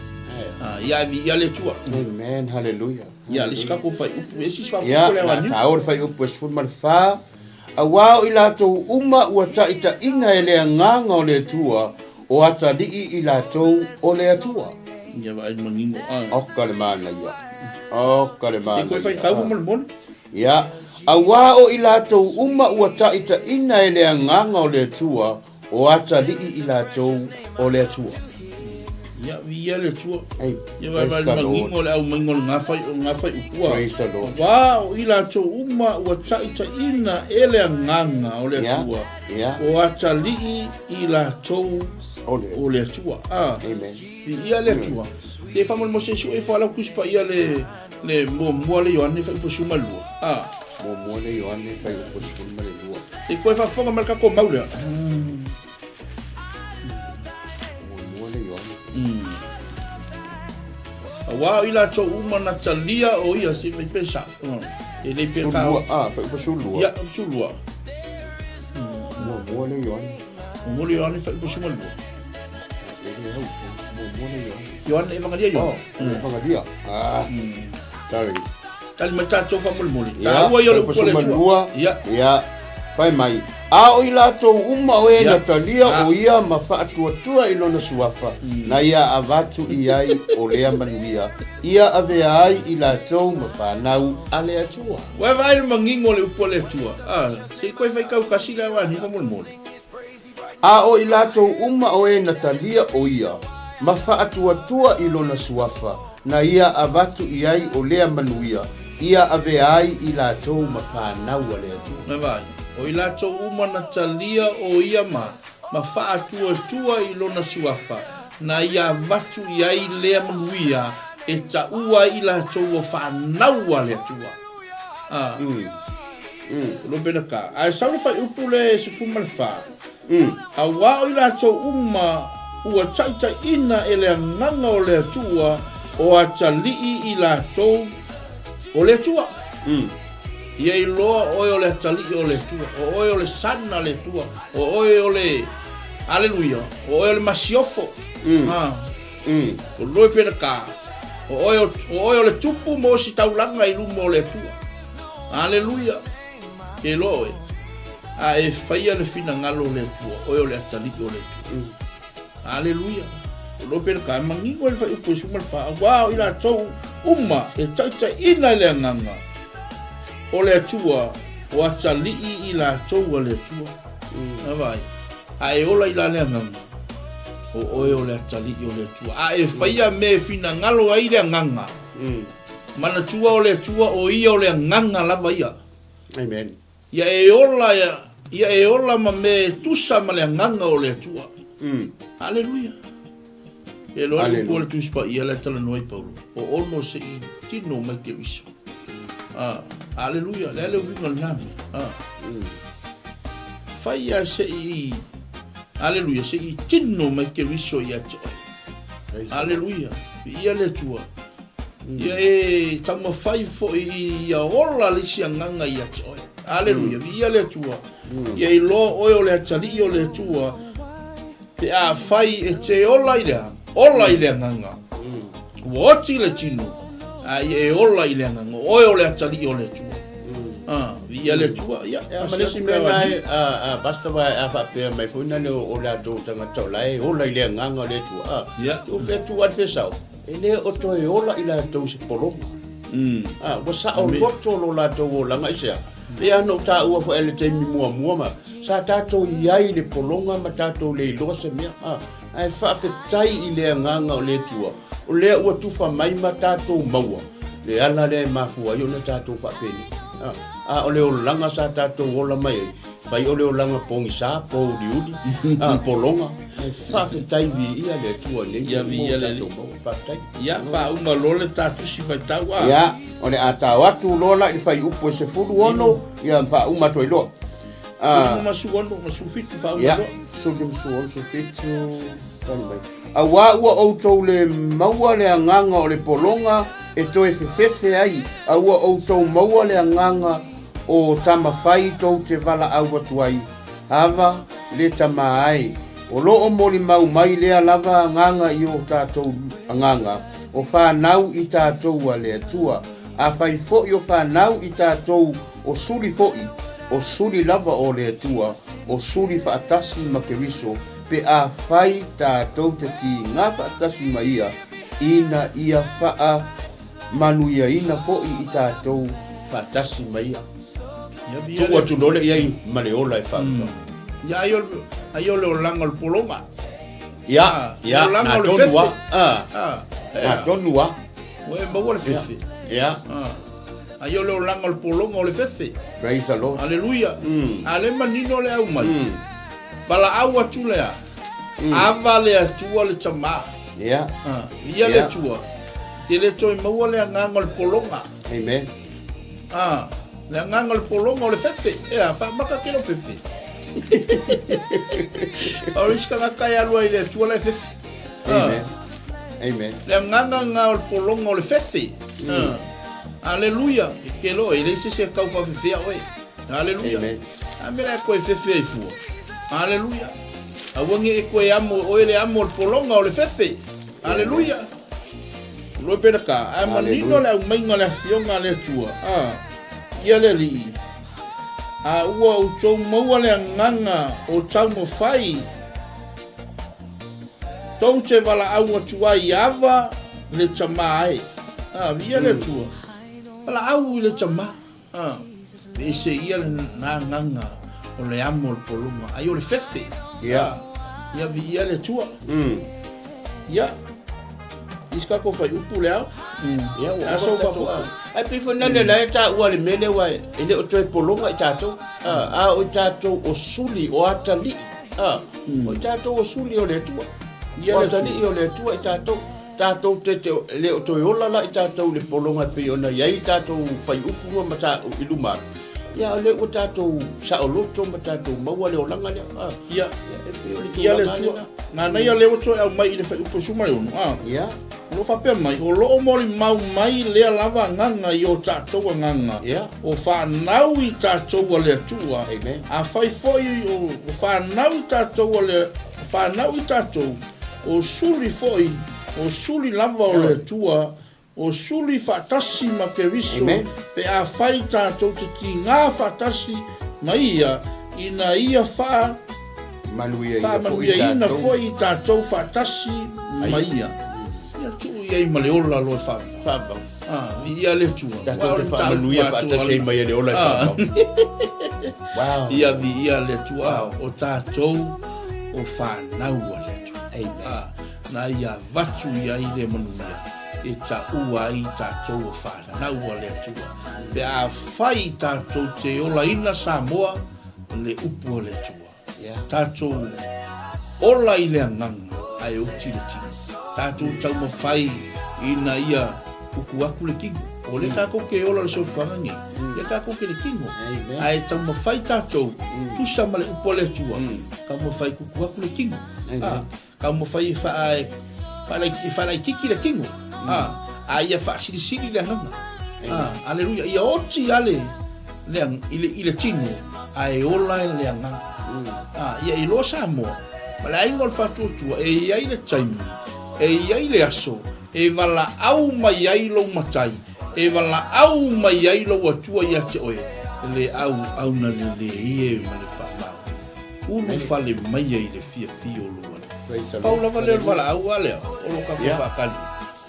[SPEAKER 1] A, ia vi ia le Atua.
[SPEAKER 2] Amen, hallelujah.
[SPEAKER 1] Ia, lisi kako fai upu, e sisi fa
[SPEAKER 2] Ia,
[SPEAKER 1] upu le
[SPEAKER 2] na
[SPEAKER 1] awaniu.
[SPEAKER 2] tāua le fai upu e 14, Auā o i latou uma ua taʻitaʻina e le Agaga o le Atua, o atalii i latou o le Atua.
[SPEAKER 1] Ia vaai manino a.
[SPEAKER 2] Oka le manaia. Oka le
[SPEAKER 1] E koe fai
[SPEAKER 2] manaia.
[SPEAKER 1] tau molemole.
[SPEAKER 2] Ia, auā o i latou uma ua taʻitaʻina e le Agaga o le Atua, o atalii i latou o le Atua.
[SPEAKER 1] Ia, viia le Atua. Ia vaivai le manino o le aumaiga o le gafai o gafai upua.
[SPEAKER 2] Praise the Lord.
[SPEAKER 1] Auā o i latou uma ua taitaiina e le Agaga o le Atua, o atalii i latou o le Atua. A,
[SPEAKER 2] Amen.
[SPEAKER 1] Viia le Atua. Ia faamolemole se i sue ifo lava lau Tusi Paia le le muamua le Ioane fuaiupu 12. A.
[SPEAKER 2] Muamua le Ioane fuaiupu 12.
[SPEAKER 1] Se i toe faafofoga mai le tatou mau lea.
[SPEAKER 2] Muamua le Ioane.
[SPEAKER 1] Auā o i latou uma na talia o ia se mai pe sa. E lei pe ka.
[SPEAKER 2] Sulua, ah, fuaiupu 12.
[SPEAKER 1] Ia, 12.
[SPEAKER 2] Muamua le Ioane.
[SPEAKER 1] Muamua le Ioane fuaiupu 12.
[SPEAKER 2] E le au, muamua le Ioane.
[SPEAKER 1] Ioane Evangelia Ioane.
[SPEAKER 2] Oh, Evangelia. Ah, sorry.
[SPEAKER 1] Tali mai tatou faamolemole. Taua ia o le upu a le Atua.
[SPEAKER 2] Ia. Ia. Fai mai, a o i latou uma o e na talia o ia ma faatuatua i lona suafa, na ia avatu i ai o lea manuia, ia avea ai i latou ma fanau a le Atua.
[SPEAKER 1] Ua e vaai i le manino o le upu a le Atua. A, se i toe faitau kasi le aoani faamolemole.
[SPEAKER 2] A o i latou uma o e na talia o ia, ma faatuatua i lona suafa, na ia avatu i ai o lea manuia, ia avea ai i latou ma fanau a le Atua.
[SPEAKER 1] Na vaai, o i latou uma na talia o ia ma, ma faatuatua i lona suafa, na ia avatu i ai lea manuia e taua ai i latou o fanau a le Atua. A. O lo pena ka. Ae sau le fuaiupu le 14. Auā o i latou uma ua taitaiina e le Agaga o le Atua o atalii i latou o le Atua. Ia iloa oe o le atalii o le Atua, o oe o le sana le Atua, o oe o le Aleluia, o oe o le masiofo. O loe pena ka. O oe o, o oe o le tupu mo si taulaga i luma o le Atua. Aleluia. Ke loa oe. A e faia le finagalo o le Atua, oe o le atalii o le Atua. Aleluia. O loe pena ka. Manino e le fuaiupu e 14. Auā o i latou uma e taitaiina i le Agaga o le Atua, o atalii i latou a le Atua. Vaai. A e ola i la le Agaga, o oe o le atalii o le Atua. A e faia mea e finagalo ai le Agaga, manatua o le Atua o ia o le Agaga lava ia.
[SPEAKER 2] Amen.
[SPEAKER 1] Ia e ola, ia e ola ma mea e tusa ma le Agaga o le Atua. Aleluia. E loa le upu o le Tusi Paia le talanoa i Paulo, o ono se i tino mai Keriso. Ah, aleluia, le ale uiga lena mea. Ah. Faia se i, aleluia, se i tino mai Keriso ia te oe. Aleluia, viia le Atua. Ia e taumafai foi ia ola le isi agaga ia te oe. Aleluia, viia le Atua. Ia iloa oe o le atalii o le Atua, Pe afai e te ola i le a? Ola i le agaga. Ua oti le tino, a ia e ola i le agaga. O oe o le atalii o le Atua. Ah, viia le Atua. Ia,
[SPEAKER 2] Ia, ma le isi mea na e, a, a, Pastor, wa, a faapea mai foi na le o le atou tagata o la e ola i le agaga o le Atua. A,
[SPEAKER 1] Ia.
[SPEAKER 2] o fea tu a le fesao, e le o toe ola i latou se pologa. A, ua sao loto lo latou olaga i se a? Pei lava ona ou taua foi i le taimi muamua ma sa tatou i ai i le pologa ma tatou le iloa se mea, a, ae faafetai i le agaga o le Atua, o lea ua tufa mai ma tatou maua le ala lea e mafua ai ona tatou faapenei. A, a o le olaga sa tatou ola mai ai, fai o le olaga pogisa, pouliuli, a, pologa, ae faafetai viia le Atua i nei mea uma ua tatou maua. Faafetai.
[SPEAKER 1] Ia, faauma loa le ta tusi faitau, a.
[SPEAKER 2] Ia. O le a tao atu loa la i le fuaiupu e 16, ia ma faauma atu ai loa.
[SPEAKER 1] Ah, 16 ma 17 faauma
[SPEAKER 2] ia,
[SPEAKER 1] loa.
[SPEAKER 2] 16, 17, tali mai. Auā ua outou le maua le agaga o le pologa e toe fefefe ai, a ua outou maua le agaga o tama fai tou te valaau atu ai, Ava le tama ai. O lo o molimau mai lea lava agaga i o tatou agaga, o fanau i tatou a le Atua. Afai foi o fanau i tatou o suli foi, o suli lava o le Atua, o suli faatasi ma Keriso, pe afai tatou te tiga faatasi ma ia, ina ia faamanuiaina foi i tatou faatasi ma ia. Tuu atu loa lea i ai ma le ola e faapitoa.
[SPEAKER 1] Ia ai o, ai o le olaga o le pologa.
[SPEAKER 2] Ia, ia,
[SPEAKER 1] Olaga
[SPEAKER 2] na
[SPEAKER 1] o le
[SPEAKER 2] tonu
[SPEAKER 1] fefe.
[SPEAKER 2] a. Ah,
[SPEAKER 1] Ah,
[SPEAKER 2] na
[SPEAKER 1] ea.
[SPEAKER 2] tonu a.
[SPEAKER 1] Ua e maua le fefe.
[SPEAKER 2] Ia.
[SPEAKER 1] Ah. Ai o le olaga o le pologa o le fefe.
[SPEAKER 2] Praise the Lord.
[SPEAKER 1] Aleluia. A le manino le au mai. Valaau atu lea. Ava le Atua le tamā.
[SPEAKER 2] Ia.
[SPEAKER 1] Ah, ia le Atua. Te le toe maua le agaga o le pologa.
[SPEAKER 2] Amen.
[SPEAKER 1] Ah, le agaga o le pologa o le fefe. Ea, faamaka ke lo fefe. O le isi tagata e alu ai i le Atua la e fefe.
[SPEAKER 2] Ah. Amen. Amen.
[SPEAKER 1] Le agaga lena o le pologa o le fefe. Ah. Aleluia. E ke loa, e leai se isi e tau faafefea oe. Aleluia.
[SPEAKER 2] Amen.
[SPEAKER 1] A mea la e koe fefe ai fua. Aleluia. Aua ne i koe amo oe le amo o le pologa o le fefe. Aleluia. Loe pena ka, a manino le aumaiga o le afioga a le Atua, a, ia le Alii, a ua outou maua le agaga o taumafai, tou te valaau atu ai i ava le tamā e. A, viia le Atua. Valaau i le tamā. A, e ese ia lena agaga o le amo o le pologa, ai o le fefe.
[SPEAKER 2] Ia.
[SPEAKER 1] Ia viia le Atua. Ia. Isi ka ko fai upu le ao.
[SPEAKER 2] Ia, ua
[SPEAKER 1] Aso
[SPEAKER 2] uma tatou
[SPEAKER 1] fa
[SPEAKER 2] au. Ai pei foi nale la e taua le mea lea ua e le o toe pologa i tatou. A, a o i tatou o suli o atalii. A, o i tatou o suli o le Atua.
[SPEAKER 1] Ia
[SPEAKER 2] O
[SPEAKER 1] le Atua.
[SPEAKER 2] atalii o le Atua i tatou. Tatou te te le o toe ola la i tatou i le pologa e pei ona i ai tatou faiupu ma ta i luma atu. Ia o lea ua tatou saoloto ma tatou maua le olaga lea. Ah,
[SPEAKER 1] Ia.
[SPEAKER 2] ia, e pei o le
[SPEAKER 1] Ia le
[SPEAKER 2] tulaga
[SPEAKER 1] Atua.
[SPEAKER 2] lena.
[SPEAKER 1] Nanaia lea ua toe aumai i le faiupu e 16. Ah.
[SPEAKER 2] Ia.
[SPEAKER 1] O lo o faapea mai, o lo o molimau mai lea lava agaga i o tatou agaga,
[SPEAKER 2] Ia.
[SPEAKER 1] o fanau i tatou a le Atua,
[SPEAKER 2] Amen.
[SPEAKER 1] afai foi o, o fanau i tatou a le, fanau i tatou, O suli foi, o suli lava o le Atua, o suli faatasi ma Keriso,
[SPEAKER 2] Amen.
[SPEAKER 1] pe afai tatou te tigā faatasi ma Ia, ina ia faa,
[SPEAKER 2] Manuiaina foi
[SPEAKER 1] faamanuiaina
[SPEAKER 2] tatou.
[SPEAKER 1] foi tatou faatasi ma Ia. Ia tuu i ai ma le ola loa e faavavau.
[SPEAKER 2] Faavavau.
[SPEAKER 1] Ah, viia le Atua.
[SPEAKER 2] Tatou
[SPEAKER 1] Aua o
[SPEAKER 2] te
[SPEAKER 1] le
[SPEAKER 2] faamanuia
[SPEAKER 1] mataupu atoa
[SPEAKER 2] faatasi ai
[SPEAKER 1] lena.
[SPEAKER 2] mai e le ola e
[SPEAKER 1] Ah.
[SPEAKER 2] faavavau. Wow.
[SPEAKER 1] Ia viia le Atua, o tatou o fanau a le Atua.
[SPEAKER 2] Amen.
[SPEAKER 1] Ah, na ia avatu i ai le manuia e taua ai tatou o fanau a le Atua. Pe afai tatou te olaina Samoa, le upu a le Atua.
[SPEAKER 2] Yeah.
[SPEAKER 1] Tatou ola i le agaga ae oti le tino. Tatou taumafai ina ia kuku aku le tino. O le tatou ke ola le soifuaga nei, ia tatou ke le tino.
[SPEAKER 2] Amen.
[SPEAKER 1] Ae taumafai tatou, tusa ma le upu a le Atua, taumafai kuku aku le tino.
[SPEAKER 2] Amen.
[SPEAKER 1] Ah, taumafai e faa, e faalaititi le tino. Ah, a ia faasilisili le agaga. Ah, aleluia. Ia oti ale le, i le, i le tino, ae ola e le agaga. Ah, ia iloa Samoa, ma le aiga o le faatuatua, e i ai le taimi, e i ai le aso, e valaau mai ai lou matai, e valaau mai ai lou Atua ia te oe, le auauna lelei e ma le faamau. Ulu fale mai ai le fiafia o lou alii.
[SPEAKER 2] Praise the
[SPEAKER 1] Pau
[SPEAKER 2] Lord.
[SPEAKER 1] lava lea o le valaau a lea, o lo tatou
[SPEAKER 2] Yeah.
[SPEAKER 1] faatali.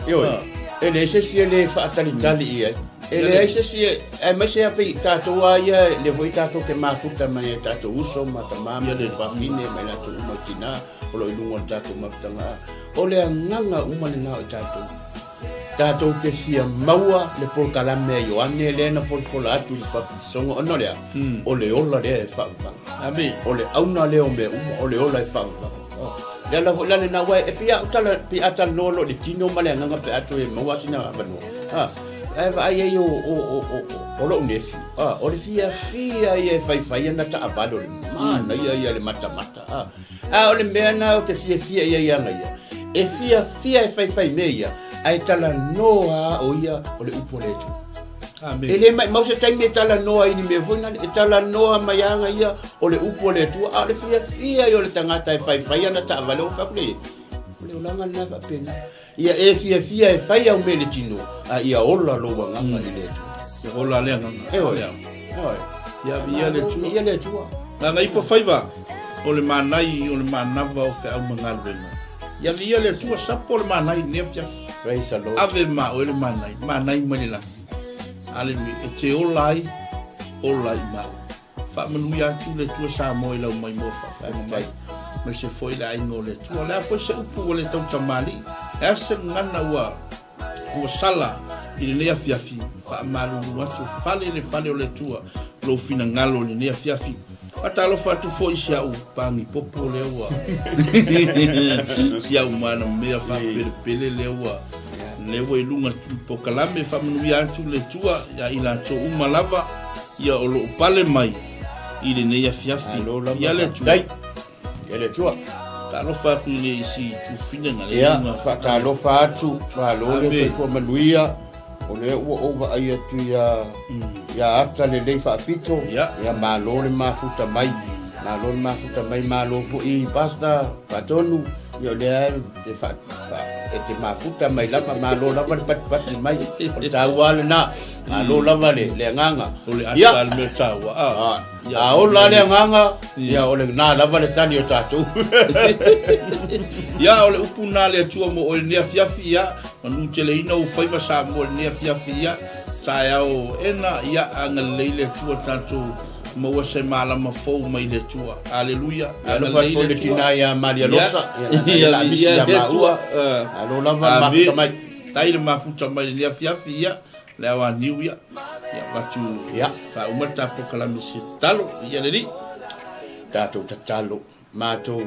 [SPEAKER 2] Ioe,
[SPEAKER 1] Ah.
[SPEAKER 2] e leai se isi e le faatalitali i ai. E leai se isi e, aemaise lava pei tatou lava ia, lea foi tatou te mafuta mai e tatou uso ma tama ma fafine ma i latou uma i tina o lo o i luga o le tatou mafutaga. O le agaga uma lena o i tatou. Tatou te fia maua le polokalame a Ioane lea na folafola atu i le papatisoga ona o le a? O le ola lea e faavavau.
[SPEAKER 1] Amen.
[SPEAKER 2] O le auna lea o mea uma, o le ola e faavavau. Oh. Le ala foi la lena, aua e pei a ou tala, pei a talanoa loa i le tino ma le agaga pe a toe maua sina avanoa. Ha. Ae vaai ai o, o, o, o, o lou nephew. Ha. O le fiafia ia e faifai ana taavale o le manaia ia le matamata. Ha. A o le mea na ou te fiafia i ai ia ia, e fiafia e faifai mea ia, ae talanoa a o ia o le upu a le Atua.
[SPEAKER 1] Amen.
[SPEAKER 2] E le maimau se taimi e talanoa ai ni mea foi nale, e talanoa mai aga ia o le upu a le Atua, a o le fiafia ia o le tagata e faifai ana taavale, ua fai atu le, o le olaga lena e faapena. Ia e fiafia e fai au mea i le tino, a ia ola lou agaga i le Atua.
[SPEAKER 1] Ia ola le agaga.
[SPEAKER 2] E oe. Oe.
[SPEAKER 1] Ia viia le Atua.
[SPEAKER 2] Viia le Atua.
[SPEAKER 1] Gagaifo faiva o le manai o le manava o feau ma galuega. Ia viia le Atua sapo le manai i lenei afiafi.
[SPEAKER 2] Praise the Lord.
[SPEAKER 1] Ave ma oe le manai, manai mai le lagi. Aleluia. E te ola ai, ola i mau. Faamanuia atu le Atua Samoa i lau maimoa faafofoga mai. Aemaise foi le aiga o le Atua. O le a foi se upu ua le tautamalii, e a se gagana ua ua sala i lenei afiafi, faamalulu atu, fale i le fale o le Atua lou finagalo i lenei afiafi. Faatalofa atu foi i si au pagi popo lea ua si au manamea faapelepele lea ua lea ua i luga polokalame. Faamanuia atu le Atua ia i latou uma lava ia o lo o pale mai i lenei afiafi. Ia le Atua.
[SPEAKER 2] Ia le Atua.
[SPEAKER 1] Talofa atu i le isi tufine na le
[SPEAKER 2] Ia, faatalofa atu, malo le soifua manuia. O lea ua ou vaai atu ia, ia ata lelei faapito.
[SPEAKER 1] Ia.
[SPEAKER 2] Ia malo le mafuta mai. Malo le mafuta mai, malo foi Pastor Faatonu. Ia o lea e, fa, fa, e te mafuta mai lava, malo lava le patipati mai. O le taua lena. Malo lava le, le agaga.
[SPEAKER 1] O le ata le mea taua.
[SPEAKER 2] Ah. A ola le agaga, ia o lena lava le tali o tatou.
[SPEAKER 1] Ia, o le upu na le Atua mo oe lenei afiafi, ia, manu teleina ou faiva Samoa i lenei afiafi, ia, taeao ena, ia, agalelei le Atua tatou maua se malama fou mai le Atua. Aleluia.
[SPEAKER 2] Alofa atu foi le tina ia Maria Losa, ia la misi ia maua. Alo lava le mafuta mai.
[SPEAKER 1] Tai le mafuta mai lenei afiafi, ia, Le ao aniu ia, ia avatu
[SPEAKER 2] ia
[SPEAKER 1] faauma le ta polokalame se tatalo ia le Alii.
[SPEAKER 2] Tatou tatalo, matou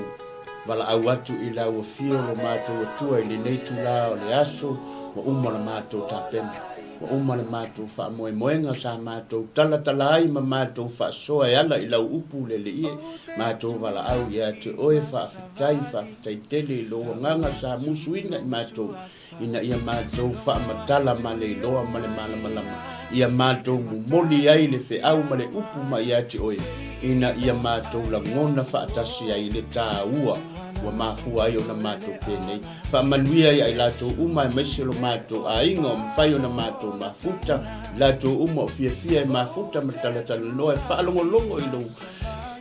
[SPEAKER 2] valaau atu i lau afio lo matou Atua i lenei itula o le aso ua uma la matou tapena, ua uma le matou faamoemoega sa matou talatala ai ma matou faasoa e ala i lau upu le Alii e matou valaau ia te oe faafetai, faafetai tele i lou agaga sa musuina i matou ina ia matou faamatala ma le iloa ma le malamalama, ia matou momoli ai le feau ma le upu mai ia te oe, ina ia matou lagona faatasi ai le taua ua mafua ai ona matou penei. Faamanuia ia i latou uma aemaise lo matou aiga o mafai ona matou mafuta, i latou uma o fiafia e mafuta ma talatalanoa e faalogologo i lou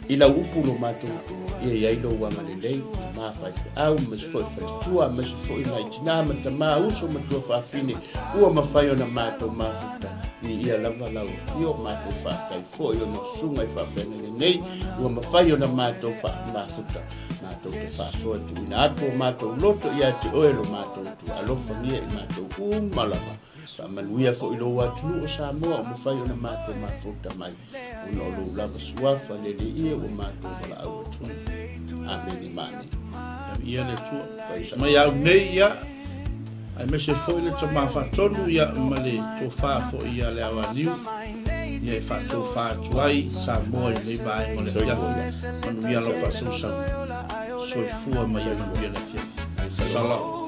[SPEAKER 2] I lau upu lo matou Atua, ia i ai lou agalelei, tama faifeau, aemaise foi faletua, aemaise foi nai tina ma tama, uso ma tuafafine, ua mafai ona matou mafuta. Viia lava lau afio, matou faafetai foi ona o susuga i faafeagai lenei, ua mafai ona matou mafuta. Matou te faasoa e tuuina atu o matou loto ia te oe lo matou Atua, alofagia i matou uma lava. Faamanuia foi lou atunuu o Samoa o mafai ona matou mafuta mai. Ona o lou lava suafa le Alii e ua matou valaau atu ai. Amene ma amene.
[SPEAKER 1] Ia le Atua. Mai au nei ia, aemaise foi le tama faatonu ia ma le tofa foi ia le Awaniu, ia e faatofa atu ai Samoa i lenei vaega o le afiafi. Manuia lau faasausauga. Soifua ma ia manuia le afiafi. Salam.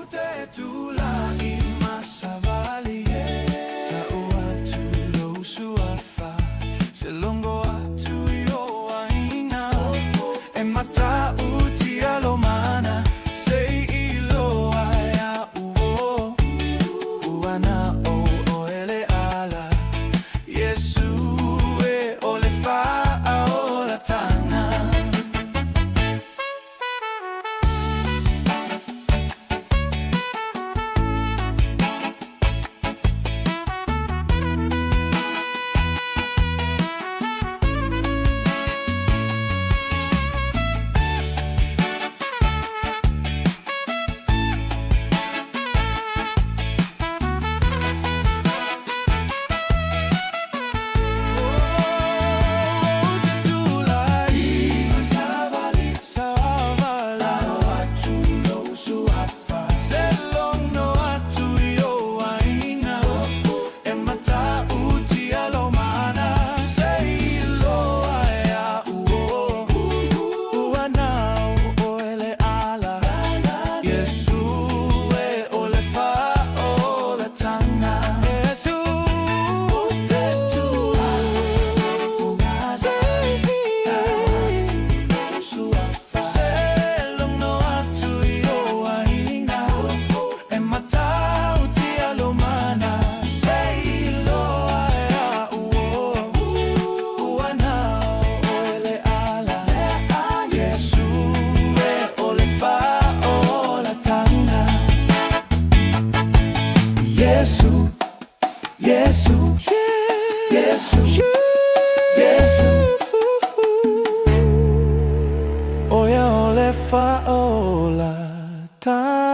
[SPEAKER 3] Faaola tatou.